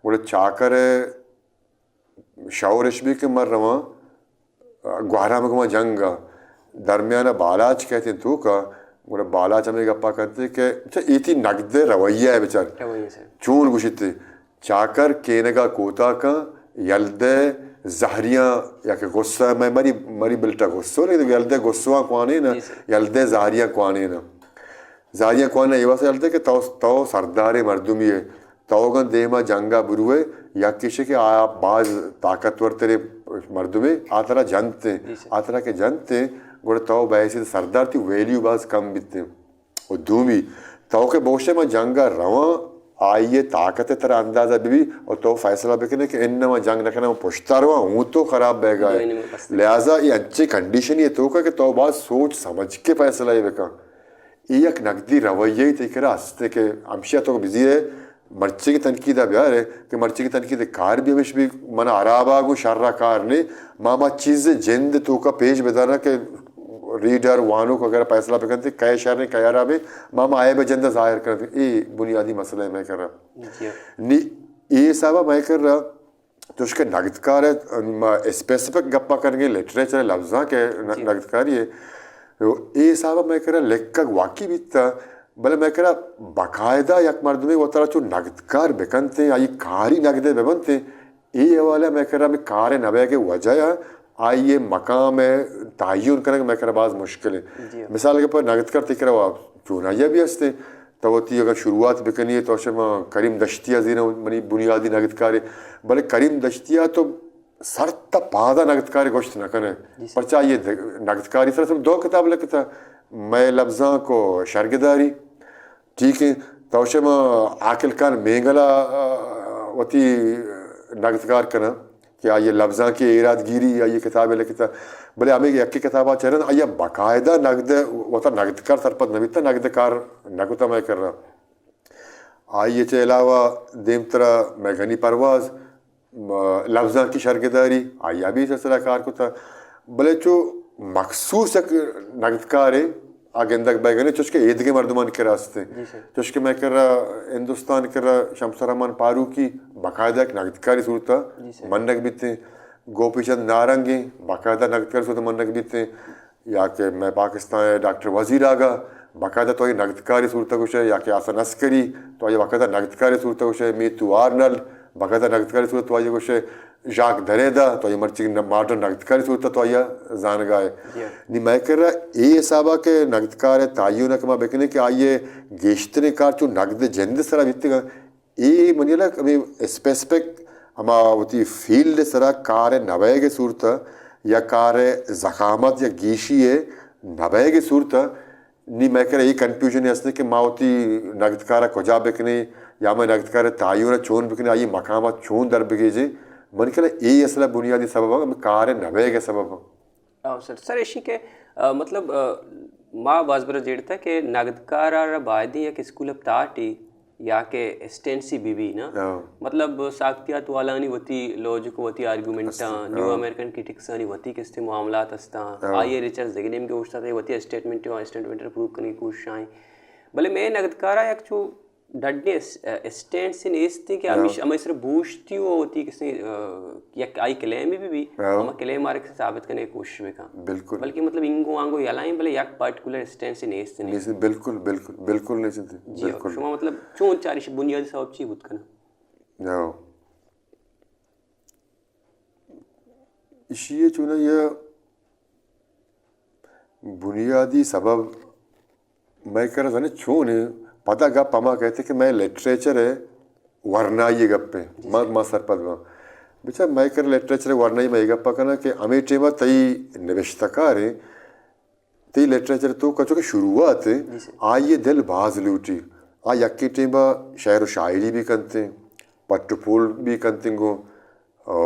گڑا چاکر ءِ شور اش بی کہ من رواں گوارام ءِ گوما جنگ ءَ۔ درمیان ءَ بالاچ کئیت انت توکا، گڑا بالاچ ہمے گپا کنت کہ چہ ایتی نگد ءِ رویہ ءَ بچار۔ رویہ سے۔ چون گوشیت، چاکر کینگ ءَ کوتاکاں یلدے زہریاں، یا کہ غصہ، مئے مری، مری بلٹا غصو نہیں، یلدے غصواں کوانین، جی سر۔ یلدے زہریاں کوانین۔ زہریاں کوانین اے واسطہ یلدے کہ تو، تو سرداریں مردمی ئے، تو اگاں دیما جنگا بروئے، یک ایشے کہ آ باز طاقتور تریں مردمے، آ ترا جنت، جی سر۔ آ ترا کہ جنت، گڑا تو بحیثیت سردار تی ویلیو باز کم بیت۔ و دومی، تو کہ بوشے من جنگا رواں، آئی ءِ طاقت ءِ ترا اندازہ بہ بی و تو فیصلہ بکنے کہ اناں من جنگ نہ کناں، من پشتا رواں، ہوں تو خراب بیگا ہے۔ دوئیں نمبر بستے۔ لہذا اے انچیں کنڈیشنے توکا کہ تو باز سوچ سمجھ کے فیصلہ ءَ بکن۔ اے یک نگدی رویہ تی کرا است کہ ہمشی ءَ تو بزیر ئے، مرچی کی تنقید ءَ بیار ئے کہ مرچی کی تنقید ءِ کار بی ہمیش بی، من ہرابا گوں شر ءَ کار نے، ما ما چیز جند توکا پیش بداراں کہ ریڈر، وانوک وغیرہ فیصلہ بکنت، کئے شر نے، کئے ہراب نے، ما ما عیب جند ظاہر کنت۔ اے بنیادی مسئلہ ہے مئے کرا۔ جی۔ نی اے حسابا مئے کرا چوشکہ نگدکار ءِ، ما اسپیسیفک گپا کنگے، لٹریچر ءِ لبزانک ءِ ن-، جی۔ نگدکاری ءِ۔ اے حساب ءَ مئے کرا لکھگ واقعی بیتا، بلے مئے کرا باقاعدہ یک مردمے وترا چو نگدکار بکنت، آئی کاری نگدے ببنت، اے حوالہ ءَ مئے کرا ہمے کار ءِ نبیگ ءِ وجہ ءَ آئی ءِ مقام ءِ تعین کنگ مئے کرا باز مشکل ہے۔ جی۔ مثال کے پر نگدکار تئی کرا وا-، چونائی ءَ بھی ہستے، تو وتی اگر شروعات بکنی تو شما کریم دشتی ءَ زیرا منی بنیادی نگدکارے، بلے کریم دشتی ءَ تو سر تا پادا نگدکاری گوشت نہ کنے۔ جی سر۔ پرچا یہ د-، نگدکاری سر سر دو کتاب لکھتا، مئے لبزانک و شرگداری۔ ٹھیک ہے، تو شما عاقل خان مینگلا، آ، وتی نگدکار کنا کہ آئی لبزانک ایرادگیری آئی کتاب لکھتا، بلے ہمیں یکی کتابا چرن آئی باقاعدہ نگد، وتا نگدکار سرپد نبیتا، نگدکار نکتا مئے کرا۔ آئی ء چہ علاوہ دیمترا مئے غنی پرواز، م-، لبزانکی شرگداری، آئی ء بھی سلسلہ کار کتا۔ بلے چو مخصوص یک نگدکارے آ گندگ بئیگ نہ، چوشکہ ایدگہ مردمانی کرا است۔ جی سر۔ چوشکہ مئے کرا ہندوستان کرا شمس الرحمن فاروقی باقاعدہ یک نگدکاری صورتا جی سر۔ منگ بیتیں، گوپی چند نارنگی باقاعدہ نگدکاری صورتا منگ بیتیں۔ یا کہ مئے پاکستان ء ڈاکٹر وزیر آغا باقاعدہ تو آئی نگدکاری صورت ء گوشئے، یا کہ حسن عسکری تو آئی باقاعدہ نگدکاری صورت ء گوشئے، میتو آرنلڈ باقاعدہ نگدکاری صورت تو آئی گوشئے، ژاک دریدا تو آئی مرچی ماڈرن نگدکاری صورت ء تو آئی زانگا ہے۔ جی۔ نی مئے کرا اے حسابا کہ نگدکار ء تعین ء کہ ما بکنیں کہ آئی گیشتریں کار چو نگد جند سرا بیتگاں، اے منی ہیالا ہمے اسپیسیفک ہما وتی فیلڈ ء سرا کار ء نہ بئیگ ء صورت ء یا کار ء زخامت یا گیشی ء نہ بئیگ ء صورت ء نی مئے کرا اے کنفیوژن است کہ ما وتی نگدکار ء کجا بکنیں یا مئے نگدکار ء تعین ء چون بکنیں، آئی مقام ء چون در بگیجیں۔ منی خیال ء اے اصل ء بنیادی سبب ء ہمے کار ء نہ بئیگ ء سبب ء۔ او سر، سر ایشی کہ، آ، مطلب، آ، ما باز برا جیڑتا کہ نگدکار ء را بایدیں یک اسکول آف تھاٹ ء یا کہ اسٹینسی بی بی نا۔ ہاں۔ مطلب ساختیات والانی وتی لوجک، وتی آرگومنٹاں، است، نیو ہاں۔ امریکن کرٹکسانی وتی کستے معاملات استاں، ہاں۔ آئی ء ریچرز دگہ نیمگے اوشتات وتی اسٹیٹمنٹ، اسٹیٹمنٹ پروو کنگی کوشش آئیں۔ بلے مئے نگدکار ء یک چو ڈڈیں اس-، اسٹینڈ سے نیست ہیں کہ ہاں۔ ہمیش-، ہمیں صرف بوشتی ہو ہوتی کسی، آ، یک آئی کلیم بھی بھی، ہاں۔ ہم کلیم آرے کسی ثابت کرنے کی کوشش بھی کن۔ بالکل۔ بلکہ مطلب انگو آنگو یلائیں بلے یک پرٹیکولر اسٹینڈ سے نیست ہیں۔ نیست، بالکل، بالکل، بالکل نیست ہیں۔ جی، بالکل۔ شما مطلب چون چاریش بنیادی سبب چی بود کنا؟ ہاں۔ ایشی ء چوناہا بنیادی سبب مئے کرا زانے چون انت؟ پدا گپ ہما کئیت کہ مئے لٹریچر ء ورنائی ء گپ انت۔ جی ما، سر۔ ما سرپد باں۔ بچار مئے کرا لٹریچر ء ورنائی، ما اے گپ ء کناں کہ ہمے ٹیم ء تئی نبشتہ کار انت، تئی لٹریچر تو کچو کہ شروعات انت، جی سر۔ آئی ء دل باز لوٹی۔ آ یکیں ٹیم ء شعر و شاعری بھی کنت انت، پٹ و پول بھی کنت انت گوں، او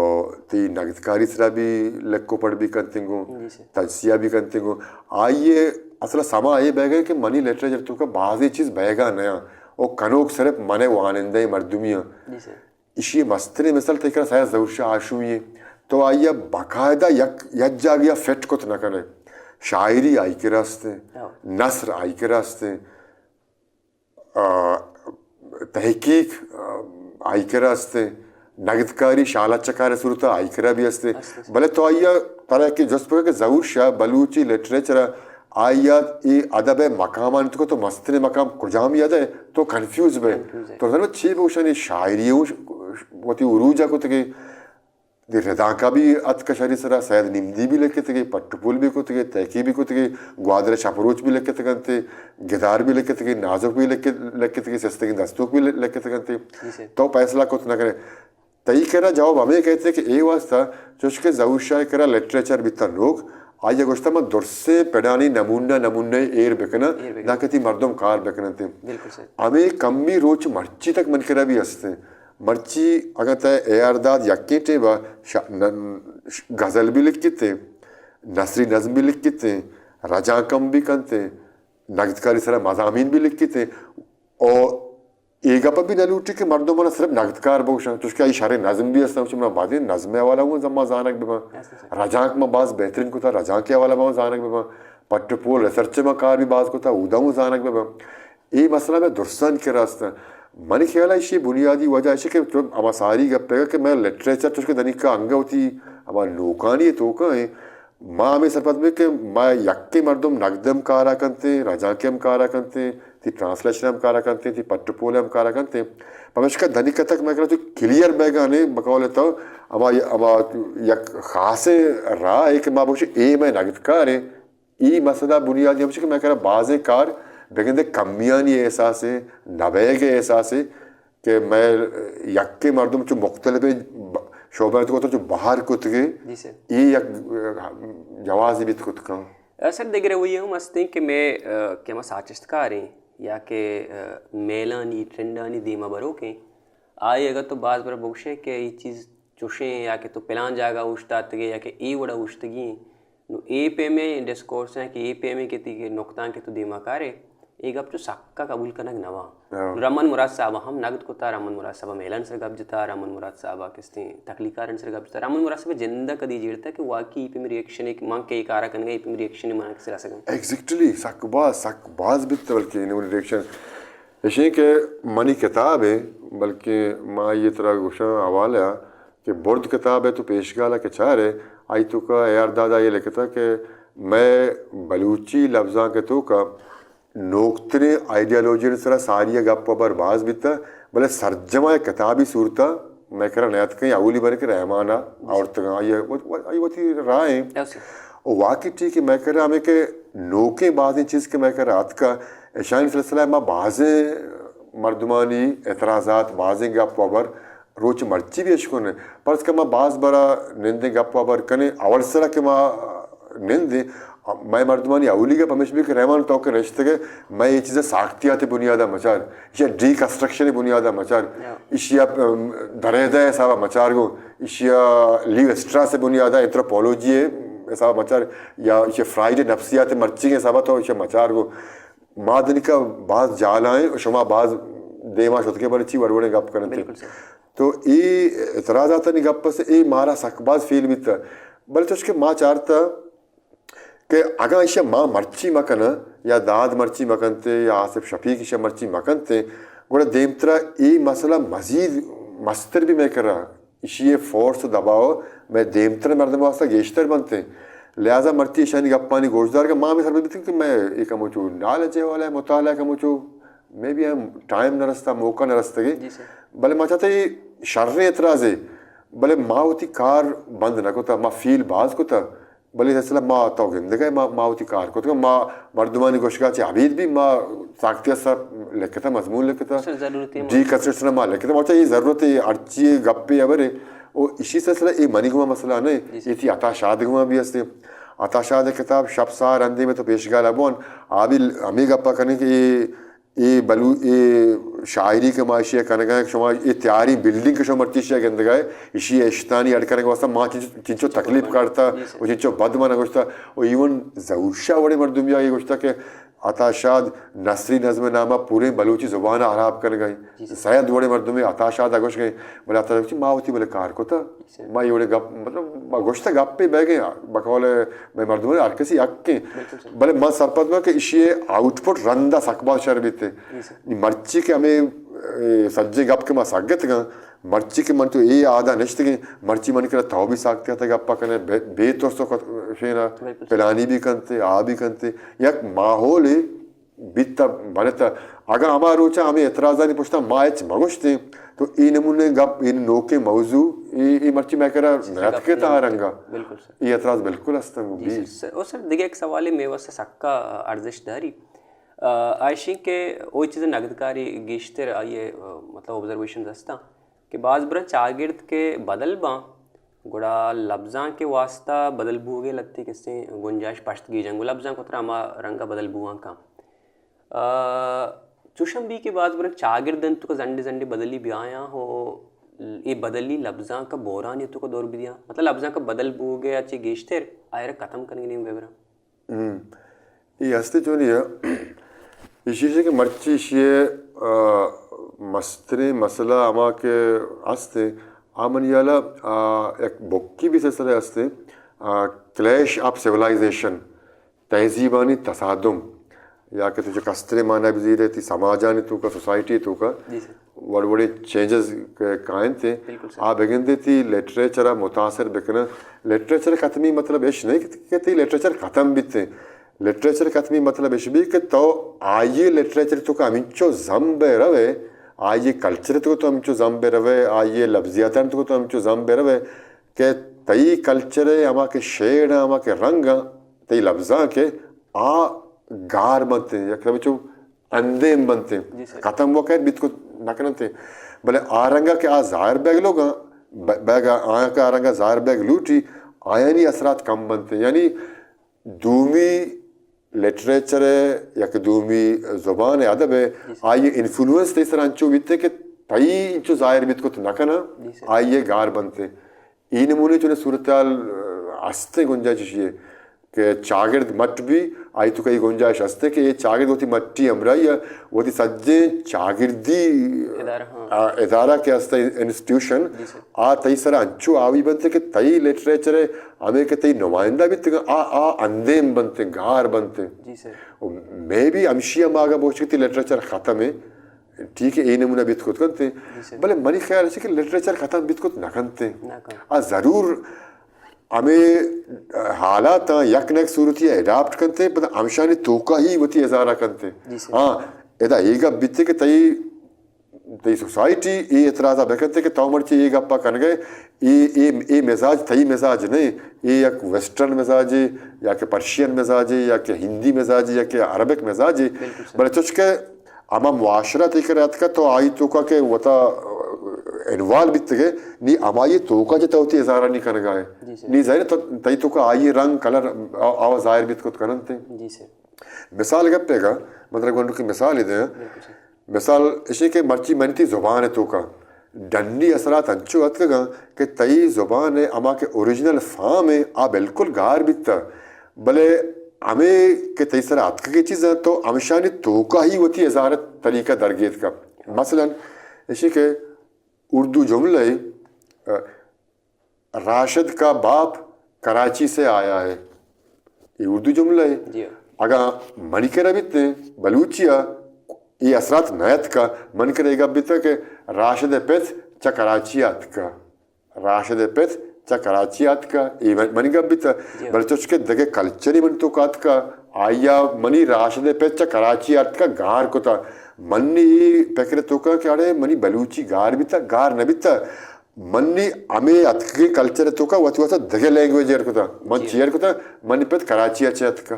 تئی نگدکاری سرا بھی لکھ و پڑ بھی کنت انت گوں، جی سر۔ تجزیہ بھی کنت انت گوں۔ آئی ء اصل ء سما اے بیگ ء کہ منی لٹریچر توکا بازیں چیز بیگا نیاں، او کنوک صرف من ء وانندہ مردمی آں۔ جی سر۔ ایشی ء مستریں مثال تئی کرا سید ظہور شاہ ہاشمی ء۔ تو آئی ء باقاعدہ یک، یک جاگہ ء فٹ کت نہ کن ئے۔ شاعری آئی کرا است انت، ہاں۔ نثر آئی کرا است انت، آ، تحقیق، آ، آئی کرا است انت، نگدکاری شالا چکار ء صورت ء آئی کرا بھی است انت۔ است، است۔ بلے تو آئی ء ترا کہ جست بکن کہ ظہور شاہ بلوچی لٹریچر ء آئی ء اے ادب ء مقامانی توکا تو مستریں مقام کجامی ء دئے، تو کنفیوز بئے۔ کنفیوز ئے۔ تو زانئے چے بگوشاں، اے شاعری ء وتی عروج ء کتگے، دی ردانک ء بھی اتک شری سرا، سید نمدی بھی لکتگے، پٹ پول بھی کتگے، تحقیق بھی کتگے، گوادر ء شپ روچ بھی لکتگ انت، گدار بھی لکتگے، نازک بھی لکت-، لکتگے، سستگیں دستونک بھی لکتگ انت۔ جی سر۔ تو فیصلہ کت نہ کنے۔ تئی کرا جواب ہمے کئیت کہ اے واسطہ چوش کہ ظہور شاہ ء کرا لٹریچر بیتا نوک، آئی ء گوشتہ من درسیں پڑانی نمونہ نمونہ ایر بکناں، ایر بکناں۔ دانکہ تی مردم کار بکننت۔ بالکل سر۔ ہمے کمی روچ مرچی تک من کرا بھی ہستیں۔ مرچی اگاں تہ اے آر داد یکیں ٹیبا شا-، ن-، غزل بھی لکھتے، نثری نظم بھی لکھتے، رجانکم بھی کنتے، نگدکاری سرا مضامین بھی لکھتے، او اے گپ ء بھی نہ لوٹی کہ مردم منا صرف نگدکار بگوشاں، چوشکہ آئی شریں نظم بھی استاں، چہ منا بازیں نظم ء حوالہ ہوں زما زانگ بہ باں۔ رجانک ما باز بہترین کتا، رجانک ء حوالہ ما زانگ بہ باں۔ پٹ پول ریسرچ ما کار بھی باز کتا، اودا ہوں زانگ بہ باں۔ اے مسئلہ میں درستان کرا استاں۔ منی خیال ء ایشی بنیادی وجہ ایشی کہ تو ہما ساری گپ ء کہ میں لٹریچر چوشکہ دنیکا انگہ وتی ہما نوکانی توکا ہیں، ما ہمے سرپد بیں کہ ما یکیں مردم نگد ہم کارا کنتیں، رجانک ہم کارا کنتیں، تی ٹرانسلیشن ہم کارا کنتیں، تی پٹ پول ہم کارا کنتیں۔ پمیشکا دنیکا تک مئے کرا چو کلیئر بیگانے بقول تو ہما، ہما یک خاصیں راہ ہے کہ ما بگوشیں اے مئے نگد کاریں۔ ای مسئلہ بنیادی ہمشی کہ مئے کرا بازیں کار بگندے کمیانی احساسیں، نبیگ احساسیں، کہ مئے یکیں مردم چو مختلف ب-، شعبہ تو چو بہر کتگے، جی سر۔ ای یک جوازی بیت کت کن۔ سر دگہ روی ہم ہستیں کہ مئے، آ، کہ ہما ساچشتکاریں یا کہ، آ، میلانی ٹرینڈانی دیما بروکیں، آئی اگر تو باز بر بگوشے کہ ای چیز چوشیں یا کہ تو پلان جاگہ اوشتاتگے یا کہ ای وڑا اوشتگی، نو اے پیمیں ڈسکورس ہیں کہ اے پیمیں کہ تی نقطہ کہ تو دیما کارے، اے گپ چو سکا قبول کنگ نہ واں۔ ہاں۔ نو رحمان مراد صاحب ہم نقد کتا، رحمان مراد صاحب میلان سر گپ جتا، رحمان مراد صاحب کستیں تخلیقارن سر گپ جتا، رحمان مراد صاحب جندہ کدی جیڑتا کہ واقعی اے پیمیں ریئیکشن ایک من کے کارا کنگا، اے پیمیں ریئیکشن من کسی رسگا۔ ایگزیکٹلی، سک باز، سک باز بیت بلکہ انہوں ریئیکشن اشیں کہ منی کتاب ہے، بلکہ ما یہ طرح گوشاں حوالہ کہ برد کتاب ء تو پیشگال ء کہ چارے، آئی توکا اے آر داد ء یہ لکھتا کہ مئے بلوچی لبزانک ء توکا نوکتریں آئیڈیالوجی سرا ساری ء گپ و بر باز بیتا، بلے سرجم ء کتابی صورتا مئے کرا نیاتکیں، اولی بر کہ رحمان ء آورتگاں، آئی ء وت-، وت-، آئی وتی راہ ایں۔ یس۔ و واقعی ٹھیک ہے، مئے کرا ہمیں کہ نوکیں بازیں چیز کہ مئے کرا اتکا، اشانی سلسلہ ما بازیں مردمانی اعتراضات، بازیں گپ و بر روچ مرچی بھی اشکن۔ پرچکہ ما باز برا نندیں گپ و بر کنیں، اول سرا کہ ما نندیں، مئے مردمانی اولی گپ ہمیش بھی کہ رحمان تو کہ نشتگے، مئے یہ چیز ساختیات بنیادہ مچار، یا ڈی کنسٹرکشن بنیادہ مچار، یا۔ اشیا، ام، دریدہ حسابہ مچار گو، اشیا لیو اسٹراس بنیادہ انتروپولوجی حسابہ مچار، یا اشیا فرائیڈ نفسیات مرچی حسابہ تو اشیا مچار گو۔ ما دنکا باز جالائیں و شما باز دیما شتگے بلے چی وڑ وڑیں گپ کنتے۔ بالکل سر۔ تو اے اعتراضاتانی گپ است، اے مارا سک باز فیل بیتا۔ بلے چوش کہ ما چارتا کہ اگاں ایشا ما مرچی مکناں یا داد مرچی مکنتے یا آصف شفیق ایشا مرچی مکنتے، گڑا دیمترا اے مسئلہ مزید مستر بی مئے کرا، اشی ءِ فورس و دباؤ مئے دیمتر مردم واسطہ گیشتر بنت۔ لہذا مرچی اشانی گپانی گوشدار کہ ما ہمے سرپد بیتیں کہ مئے اے کموچو نالج ءِ حوالہ ءَ مطالعہ کموچو مے بی ہم ٹائم نہ رستا، موقع نہ رستگے۔ جی سر۔ بلے ما چاہتے اے شریں اعتراضے، بلے ما وتی کار بند نہ کتا، ما فیل باز کتا، بلے اصلا ما تو گندگا ما، ما وتی کار کتگا، ما مردمانی گوشگا چہ ابید بی ما ساکتی سر لکھتا، مضمون لکھتا، سر، ضرورت ہے ڈی کنسٹرکشن ما لکھتا، ما چاہے ضرورت ہے ہرچی گپے ہبرے، او اشی سلسلہ اے منی گما مسئلہ نہیں، جی سر۔ اے تھی عطا شاد گما بھی ہستے۔ عطا شاد کتاب شپ سار اندے میں تو پیشگال ابون، آ بھی ہمیں گپا کنے کہ اے اے بلو-، اے شاعری کہ ما اشی ءَ کنگ ءَ، شما اے تیاری بلڈنگ کہ شما مرچی اشی ءَ گندگ ءَ، اشی ءَ اشتانی اڈ کنگ ءِ واستہ ما چنچو، چنچو تکلیف کاٹتا، جی سر۔ و چنچو بد من گوشتا، و ایون ظہور شاہ وڑے مردم یا اے گوشتا کہ عطا شاد نثری نظم نامہ پوریں بلوچی زبان ءَ ہراب کنگ ءَ۔ جی سر۔ سید وڑے مردم عطا شاد ءَ گوشگ ءَ، بلے عطا شاد ما وتی بلے کار کتا۔ ما اے وڑیں گپ، مطلب، ما گوشتہ گپے بیگیں، بقول مئے مردمانی ہر کسی حق ایں۔ بالکل سر۔ بلے من سرپد باں کہ اشی آؤٹ پٹ رندا سک باز شر بیت۔ جی سر۔ نی مرچی کہ ہمیں، اے، سجے گپ کہ ما سگتگاں، مرچی کہ من تو اے آدا نشتگیں، مرچی من کرا تو بھی ساکتے ہتا گپا کنے، بے، بے ترس و خط-، شینا بالکل سر۔ پلانی بھی کنتے، آ بھی کنتے، یک ماحولے بیت بنت۔ اگاں ہما روچا ہمیں اعتراضانی پشتا ما ہچ مگوشتیں، تو اے نمونے گپ، اے نوکیں موضوع، اے، اے مرچی مئے کرا جی سر، نیاتکے گپ تاں نیاتکے۔ رنگا۔ بالکل سر۔ اے اعتراض بالکل ہستن گوں جی بی۔ سر، سر، او سر، دگہ یک سوالے مئے واسطہ سکا ارزش داری۔ آ، آ ایشیں کہ او چیز نگدکاری گیشتر آئیے، آ، مطلب آبزرویشنز ہستاں کہ باز برا چاگرد کہ بدل باں، گڑا لبزاں کہ واسطہ بدل بوگے لتے کسے گنجائش پشت گیجاں، گڑا لبزاں کترا ہما رنگا بدل بوان کاں۔ آ، چوشم بی کہ باز برا چاگرد انت تو کہ زنڈے زنڈے بدلی بیایاں ہو، اے بدلی لبزاں کا بورانی تو کا دور بدیاں۔ مطلب لبزاں کا بدل بوگے اچے گیشتر آئرا ختم کنگے نیم ویبراں۔ ہم۔ اے ہستے چونی ہے۔ ایشی سے کہ مرچی ایشی، آ، مستریں مسئلہ ہما کہ ہستے، آ منی حالا، آ، یک بکی بھی سلسلہ ہستے، آ، کلیش آف سیولائزیشن، تہذیبانی تصادم، یا کہ تو چہ کستریں معنی بزیرے، تی سماجانی توکا، سوسائٹی توکا، جی سر۔ وڑ وڑیں چینجز کہ کائنت ہیں، بالکل سر۔ آ بگندے تی لٹریچر ءَ متاثر بکنن۔ لٹریچر ختمی مطلب اش نہیں کہ، کہ تی لٹریچر ختم بیت ہیں۔ لٹریچر ختمی مطلب اش بھی کہ تو آئیے لٹریچر توکا ہمینچو زم بہ روے، آئیے کلچر توکا تو ہمینچو زم بہ روے، آئیے لفظیاتان توکا تو ہمینچو زم بہ روے کہ تئی کلچر ءِ ہما کہ شیڈ ءَ، ہما کہ رنگ ءَ، تئی لبزانک ءَ آ گار بنت، یک سبچو اندیم بنت، جی سر۔ ختم و خیر بیت کت نہ کننت، بلے آ رنگ ءَ کہ آ ظاہر بیگ لوگاں، ب-، بیگ ءَ آیاں کہ آ رنگ ءَ ظاہر بیگ لوٹی، آیانی اثرات کم بنت۔ یعنی دومی لٹریچر ءِ، یک دومی زبان ءِ ادب ءِ، جی سر۔ آئی ءِ انفلوئنس تئی سر انچو بیت کہ تئی انچو ظاہر بیت کت نہ کناں، جی سر۔ آئی ءَ گار بنت۔ اے نمونے چونیں صورتحال، آ، ہستیں گنجائش ایشی ءِ کہ چاگرد مٹ بی، آئی توکا اے گنجائش ہستیں کہ اے چاگرد وتی مٹی ہمراہی ءَ وتی سجیں چاگردی ادارہ، ہاں۔ آ، ادارہ کہ ہستیں انسٹیٹیوشن، جی سر۔ آ تئی سرا انچو حاوی بنت کہ تئی لٹریچر ءِ ہمے کہ تئی نمائندہ بیتگاں، آ، آ اندیم بنت، گار بنت۔ جی سر۔ و مے بی ہمشی ءَ ما اگاں بوشت کہ تئی لٹریچر ختم ہے، ٹھیک ہے، اے نمونہ بیت کت کنت، جی سر۔ بلے منی خیال ہے کہ لٹریچر ختم بیت کت نہ کنت۔ نہ کنت۔ آ ضرور ہمے حالاتاں یک نہ یک صورتی ءَ اڈاپٹ کنت، پدا ہمشانی توکا ہی وتی اظہارا کنت۔ جی سر۔ ہاں، ادا اے گپ بیت کہ تئی، تئی سوسائٹی اے اعتراضا بکنت کہ تو مرچی اے گپا کنگئے، اے، اے، اے مزاج تئی مزاج نہیں، اے یک ویسٹرن مزاجے یا کہ پرشین مزاجے یا کہ ہندی مزاجے یا کہ عربک مزاجے۔ بالکل سر۔ بلے چوش کہ ہما معاشرہ تئی کرا اتکا تو آئی توکا کہ وتا انوالو بیتگے، نی ہمائی توکا چہ تو وتی اظہارانی کنگائے۔ جی سر۔ نی ظاہر ہے تو، تئی توکا آئی رنگ، کلر، آ-، آ ظاہر بیت کت کننت۔ جی سر۔ مثال گپے گا، من ترا گونڈو کی مثال دے۔ بالکل سر۔ مثال اشی کہ مرچی منی تئی زبان توکا ڈنی اثرات انچو اتکگاں کہ تئی زبان ہما کہ اوریجنل فارم ہے، آ بالکل گار بیتا۔ بلے ہمے کہ تئی سرا اتکگیں چیزاں تو ہمشانی توکا ہی وتی اظہار طریقہ درگیت کا۔ مثلاً، ایشی کہ اردو جملہ ہے، راشد کا باپ کراچی سے آیا ہے۔ یہ اردو جملہ ہے۔ جی۔ اگاں منی کرا بیت بلوچی آ، اے اثرات نہ اتکا۔ من کرا اے گپ بیتا کہ راشد ءِ پت چہ کراچی ءَ اتکا۔ راشد ءِ پت چہ کراچی ءَ اتکا۔ اے من، منی گپ بیتا۔ جی۔ بلے چوش کہ دگہ کلچرے من توکا اتکا، آئی ءَ منی راشد ءِ پت چہ کراچی ءَ اتکا گار کتا۔ منی اے پکر توکا کہ اڑے منی بلوچی گار بیتا، گار نہ بیتا۔ منی ہمے اتکگیں کلچر توکا وتی واسطہ دگہ لینگویج ایڈ کتا۔ من جی۔ چی ایڈ کتا؟ منی پت کراچی ءَ چہ اتکا۔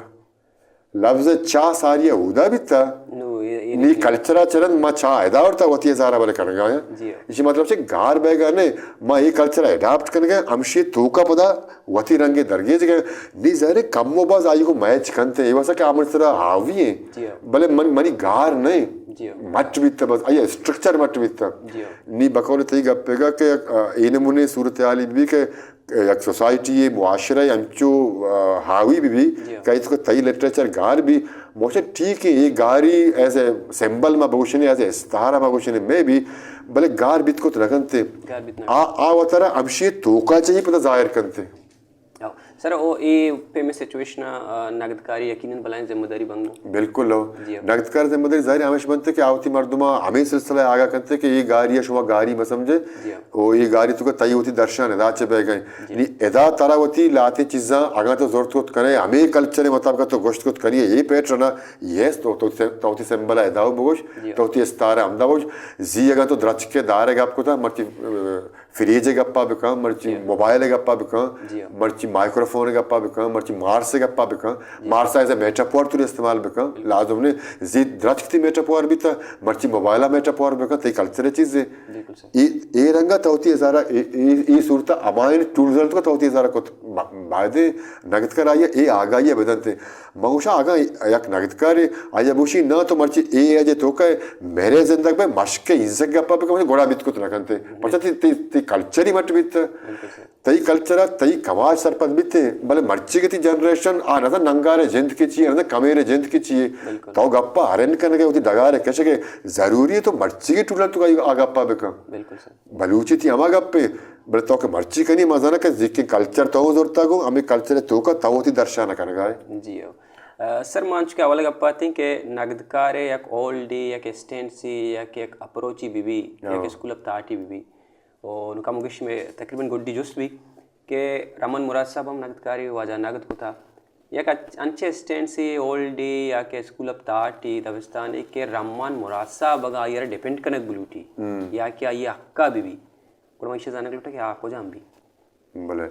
لفظ چاہ ساری ءَ اودا بیتا۔ نو، اے، اے نی نی کلچر ءَ چہ رند ما چاہ ادا آورتا وتی ہزار ءَ بلے کنگا ایں۔ جی۔ ایشی مطلب چہ گار بیگا نہ، ما اے کلچر ءَ اڈاپٹ کنگا، ہمشی توکا پدا وتی رنگے درگیجگا۔ نی ظاہر ہے کم و باز آئی کو میچ کنتے، اے واسطہ کہ آ من سرا حاوی ہیں۔ جی۔ بلے من، منی گار نہ، جی۔ مٹ بیتا بس، آئی اسٹرکچر مٹ بیتا۔ جی۔ نی بقول تئی گپے گا کہ، آ، اے نمونے صورتحالی بھی کہ یک سوسائٹی ءِ، معاشرہ ءِ انچو، آ، حاوی بہ بی جی۔ کہ ایتک تئی لٹریچر گار بی، موشے ٹھیک ہے، اے گاری ایز اے سمبل ما بگوشنے، ایز اے استعارہ ما گوشنے، مے بی، بلے گار بیت کت نہ کنتے۔ گار بیت نہ آ، آ وترا ہمشی توکا چہ ہی پتہ ظاہر کنتے۔ او، سر، او اے پیمیں سچویشن ءَ، آ، نگدکاری یقیناً بلائیں ذمہ داری بنگو۔ بالکل ہو۔ جی۔ نگدکار ذمہ داری ظاہر ہمیش بنتے کہ آ وتی مردماں ہمے سلسلہ ءَ آگاہ کنتے کہ اے گاری ءَ شما گاری مہ سمجھے۔ جی۔ او اے گاری توکا تئی وتی درشان ادا چہ بیگ ءَ۔ جی۔ نی ادا ترا وتی لہتیں چیزاں اگاں تو زرت کت کنے، ہمے کلچر ءِ مطابق تو گوشت کت کنی، اے پیٹرن ءَ، یس، تو، تو، تو وتی سمبل ءَ ادا بگوش، جی۔ تو وتی استار ءَ ہمدا بگوش۔ زی اگاں تو درچک ءِ دار ءِ گپ کتا، مرچی، آ، فریج ءِ گپا بکن، مرچی جی۔ موبائل ءِ گپا بکن، جی۔ مرچی مائیکروفون ءِ گپا بکن، مرچی مارس ءِ گپا بکن، جی۔ مارس ءَ ایز اے میٹافور تو استعمال بکن، بالکل۔ لازم نے زی درچک تئی میٹافور بیتا، مرچی موبائل ءِ میٹافور بکن، تئی کلچر ءِ چیز ہے۔ بالکل سر۔ اے، اے رنگا تو وتی ہزارہ، اے، اے، اے صورت ءَ ہمائن ٹولز تو وتی ہزارہ کت، با-، باید نگدکار آئی ءَ اے آگاہی ءَ بدنتے۔ من گوشاں اگاں یک نگدکارے آئی ءَ بگوشی، ناں تو مرچی اے ایج ءِ توکا میرے زندگ بے مشک ءِ ہیزگ گپا بکن، گڑا بیت کت نہ کنتے۔ پرچا تئی، تئی، تئی کلچر ہی مٹ بیت۔ بالکل سر۔ تئی کلچر ءَ تئی کماش سرپد بیت، بلے مرچی کہ تئی جنریشن آ نزان ننگار ءِ جند کہ چی، نزان کمیر ءِ جند کہ چی۔ بالکل۔ تو گپا ہرن کنگ ءَ وتی ڈگار ءَ کشگ ءَ ضروری ہے تو مرچی کہ ٹولن تو آ گپا بکن۔ بالکل سر۔ بلوچی تئی ہما گپے، بلے تو کہ مرچی کنی، ما زاناں کہ زیکیں کلچر تو زرتا گوں، ہمے کلچر ءِ توکا تو وتی درشان کنگا ئے۔ جی ہو۔ آ، سر، ما انچو کہ اول گپ اتیں کہ نگدکار ءِ یک اولڈی، یک اسٹینسی، یک، یک اپروچی بی بی، ہاں۔ یک اسکول آف تھاٹی بی بی۔ او نو کمو گیش میں تقریباً گڈی جست بی کہ رحمان مراد صاحب ہم نگدکاری، واجہ نگد کتا۔ یک اچ-، انچیں اسٹینسی اولڈی یا کہ اسکول آف تھاٹی دبستانی کہ رحمان مراد صاحب اگاں آئی ءَ را ڈیپینڈ کنگ بلوٹی ہم۔ یا کہ آئی ءِ حقا بی بی، گڑا من ایشی ءَ زانگ لوٹاں کہ آ کجام بی؟ بلے۔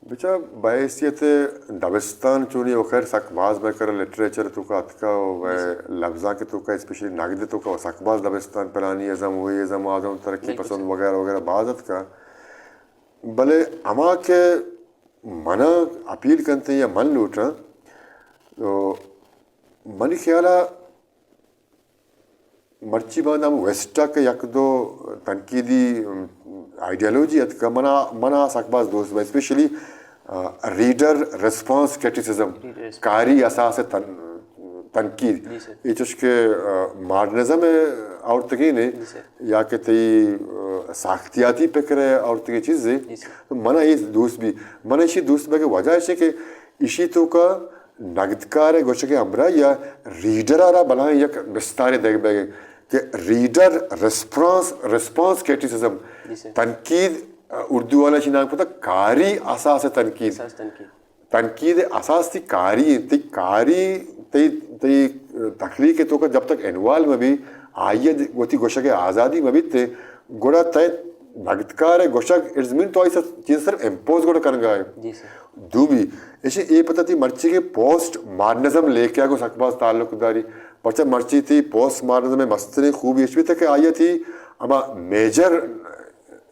بچا بحیثیت دبستان چونی و خیر سک باز مئے کرا لٹریچر توکا اتکا و مئے جی سر۔ لبزانک توکا، اسپیشلی نگد توکا و سک باز دبستان پلانی ازم، وہی ازم، آزم، ترقی بالکل پسند سر۔ وغیرہ وغیرہ باز اتکا۔ بلے ہما کہ منا اپیل کنتے یا من لوٹاں، تو منی خیالا مرچی باندا ہم ویسٹ ءَ کہ یک دو تنقیدی، ام، آئیڈیالوجی اتکا، منا، منا سک باز دوست بہ، اسپیشلی، آ، reader response criticism, reader response. قاری اساس تن-، تنقید۔ جی سر۔ اے چوش کہ، آ، ماڈرنزم ءِ آورتگین ءَ جی سر۔ یا کہ تئی، آ، ساختیاتی فکر ءِ آورتگیں چیزے، جی سر۔ منا اے دوست بی۔ منا ایشی دوست بہ کہ وجہ ایشی کہ ایشی توکا نگدکار ءِ گوشگ ءِ ہمراہی ءَ ریڈر ءَ را بلاہیں یک بستارے دئیگ بیگ کہ ریڈر ریسپانس، ریسپانس کریٹیسزم، جی سر۔ تنقید، اردو والا چی نام کتا، قاری اساس تنقید۔ اساس تنقید۔ تنقید اساس تئی قاری انت، تئی قاری، تئی، تئی تخلیق ءِ توکا جب تک انوالو مہ بی، آئی ءَ وتی گوشگ ءِ آزادی مہ بیت، گڑا تئی نگدکار ءِ گوشگ، اٹس مین تو آئی سر، چیز صرف امپوز گڑا کنگا ئے۔ جی سر۔ دومی، ایشی اے پتہ تئی مرچی کہ پوسٹ ماڈرنزم لیکہ ءَ گوں سک باز تعلق داری۔ پرچہ مرچی تئی پوسٹ ماڈرنزم ءِ مستریں خوبی ایش بیتہ کہ آئی ءَ تئی ہما میجر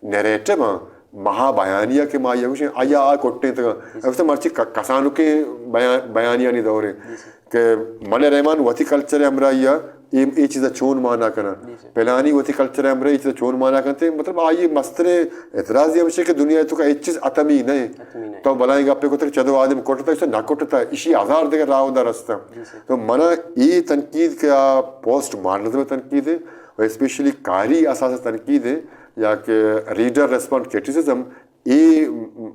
نیریٹو آں، مہا بیانیہ کہ ما آئی ءَ گوشیں، آئی ءَ آ کٹینتگ۔ گوشتہ مرچی ک-، کسانکیں بیان-، بیانیانی دور ایں۔ جی سر۔ کہ من رحمان وتی کلچر ءِ ہمراہی ءَ اے، اے چیز ءَ چون مانا کناں؟ جی سر۔ پلانی وتی کلچر ءِ ہمراہی اے چیز ءَ چون مانا کنت؟ مطلب، آئی ءِ مستریں اعتراض ہمیش کہ دنیا ءِ توکا ہچ چیز اتمی نہ ایں۔ اتمی نہ ایں۔ تو بلاہیں گپے کتگ، چدو آدم کٹتہ، ایشی نہ کٹتہ، ایشی ہزار دگہ راہ و در ہستاں۔ جی سر۔ تو منا اے تنقید کہ آ پوسٹ ماڈرنزم ءِ تنقید ایں و اسپیشلی قاری اساس ءِ تنقید ایں یا کہ ریڈر ریسپانس کریٹیسزم، اے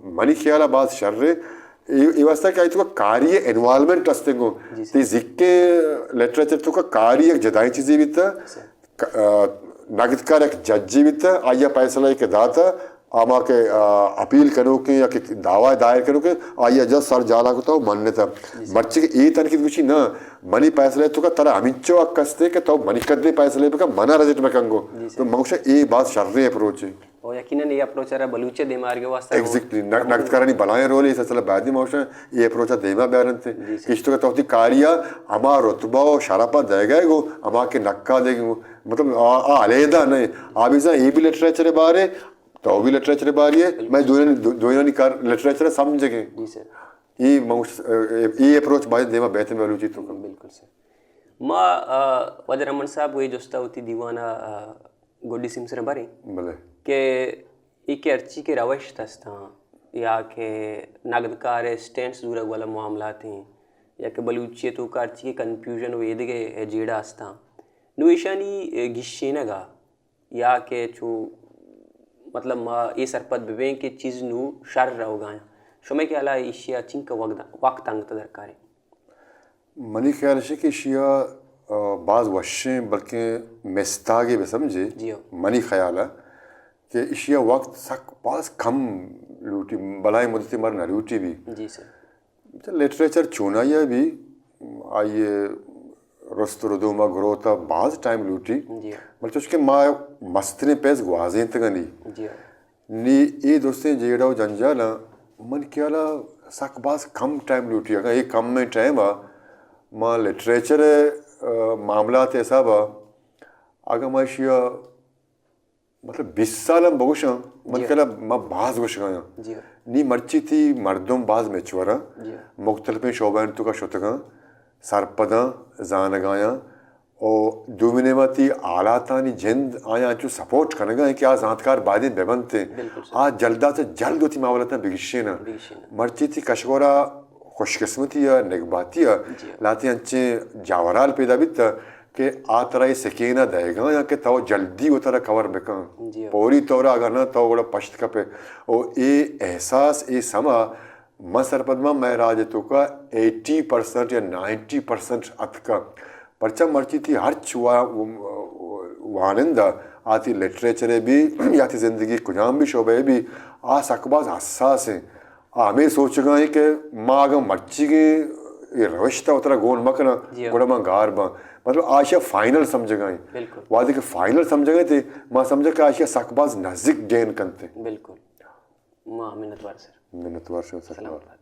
منی خیال ءَ باز شر ایں۔ اے، اے واسطہ کہ آئی توکا کاری انوالومنٹ ہستیں گوں۔ جی سر۔ تئی زیکیں لٹریچر توکا کاری یک جدائیں چیزے بیتا۔ سر۔ ک-، آ، نگدکار یک ججے بیتا، آئی ء فیصلہ کہ داتا، آ ما کہ، آ، اپیل کنوکیں یا کہ دعوی دائر کنوکیں، آئی ء جا سر جالا کتا و منتا۔ جی سر۔ مرچی کہ اے تنقید گوشی نہ، منی فیصلہ توکا ترا ہمینچو حق ہستے کہ تو منی قدیں فیصلہ بکن، منا رجٹ مکن گو۔ جی سر۔ تو من گوشاں اے باز شریں اپروچ ہے۔ او یقیناً اے اپروچ ء را بلوچ ء دیما آرگ ء واستہ اے ایگزیکٹلی، نگ-، نگدکارانی بلائیں رولے، اس اصل بعدی ما گوشاں اے اپروچ ء دیما بیارنت۔ جی سر۔ کہ اشتو کہ تو وتی کاری ء ہما رتبہ و شرپ ء دئیگ ء گو، ہما کہ نقاد ء گو، مطلب آ، آ علیحدہ نہ، آ بزاں اے بھی لٹریچر ء بارے، تو بھی لٹریچر ء بارے، بالکل۔ مئے دوئینانی، دو-، دوئینانی کار لٹریچر ء سمجھگیں۔ جی سر۔ اے ما گوش-، اے، اے اپروچ باید دیما بیت بلوچی توکا۔ بالکل سر۔ ما، آ، واجہ رحمان صاحب، وہی جستا وتی دیوان ء، آ، گڈی سیمسر بریں بلے۔ کہ اے کہ ہرچی کہ روشت ہستاں یا کہ نگدکار ء اسٹینٹس زورگ والا معاملات ہیں یا کہ بلوچی ء توکا ہرچی کہ کنفیوژن و ایدگہ جیڑہ ہستاں، نو ایشانی گیشینگ ء یا کہ چو مطلب ما اے سرپد ببیں کہ چیز نو شر روگایاں، شمئے خیال ء ایشی ء چنکہ وقت، وقت انگت درکاریں؟ منی خیال اش کہ ایشی ء، آ، باز وشیں بلکیں مستاگے بہ سمجھے۔ جی ہاں۔ منی خیال ء کہ ایشی ء وقت سک باز کم لوٹی، بلائیں مدتی مر نہ لوٹی بھی۔ جی سر۔ لٹریچر چونائی ء بھی آئی ء رست ردوم ء گروتھ ء باز ٹائم لوٹی۔ جی ہاں۔ بلے چوش کہ ما مستریں پیس گوازینتگنی۔ جی ہاں۔ نی اے درستیں جیڑہ و جنجالاں من خیال ء سک باز کم ٹائم لوٹی۔ اگاں اے کمیں ٹائم ء ما لٹریچر ء، آ، معاملات ء حساب ء اگاں ما ایشی ء مطلب بیست سال ہم بگوشاں، من جی۔ خیال ء ما باز گوشگایاں۔ جی۔ نی مرچی تھی مردم باز میچور آں، جی۔ مختلفیں شعبہانی توکا شتگاں، سرپداں، زانگایاں، و دومی نیمہ تئی حالاتانی جند آیاں انچو سپورٹ کنگا انت کہ آ زانتکار بایدیں بہ بنت انت۔ بالکل سر۔ آ جلدا چہ جلد وتی معاملاتاں بگیشیناں۔ بگیشیناں۔ مرچی تئی کشگورا خوش قسمتی ء نگباتی ء جی۔ لہتے انچیں جاورال پیدا بیت کہ آ ترا اے سکین ء دئیگا یا کہ تو جلدی وترا کور بکن۔ جی۔ فوری طور ء اگر نہ تو گڑا پشت کپے۔ و اے احساس، اے سما من سرپد باں مئے راج ء توکا ایٹی پرسنٹ یا نائنٹی پرسنٹ اتکا۔ پرچا مرچی تئی ہرچ وا-، وانندہ آ تئی لٹریچر ء بی یا تئی زندگی کجام بھی شعبہ ء بی، آ سک باز حساس ہیں۔ آ ہمے سوچگا ہیں کہ ما اگاں مرچیگیں اے روشت ء وترا گون مکناں، جی ہاں۔ گڑا من گار باں۔ مطلب آ ایشی ء فائنل سمجھگا ہیں۔ بالکل۔ وہدے کہ فائنل سمجھگا ہیں تے ما سمجھا کہ آ ایشی ء سک باز نزیک گین کنت۔ بالکل۔ ما منتوار سر۔ منتوار شما سلامت۔ سلامت۔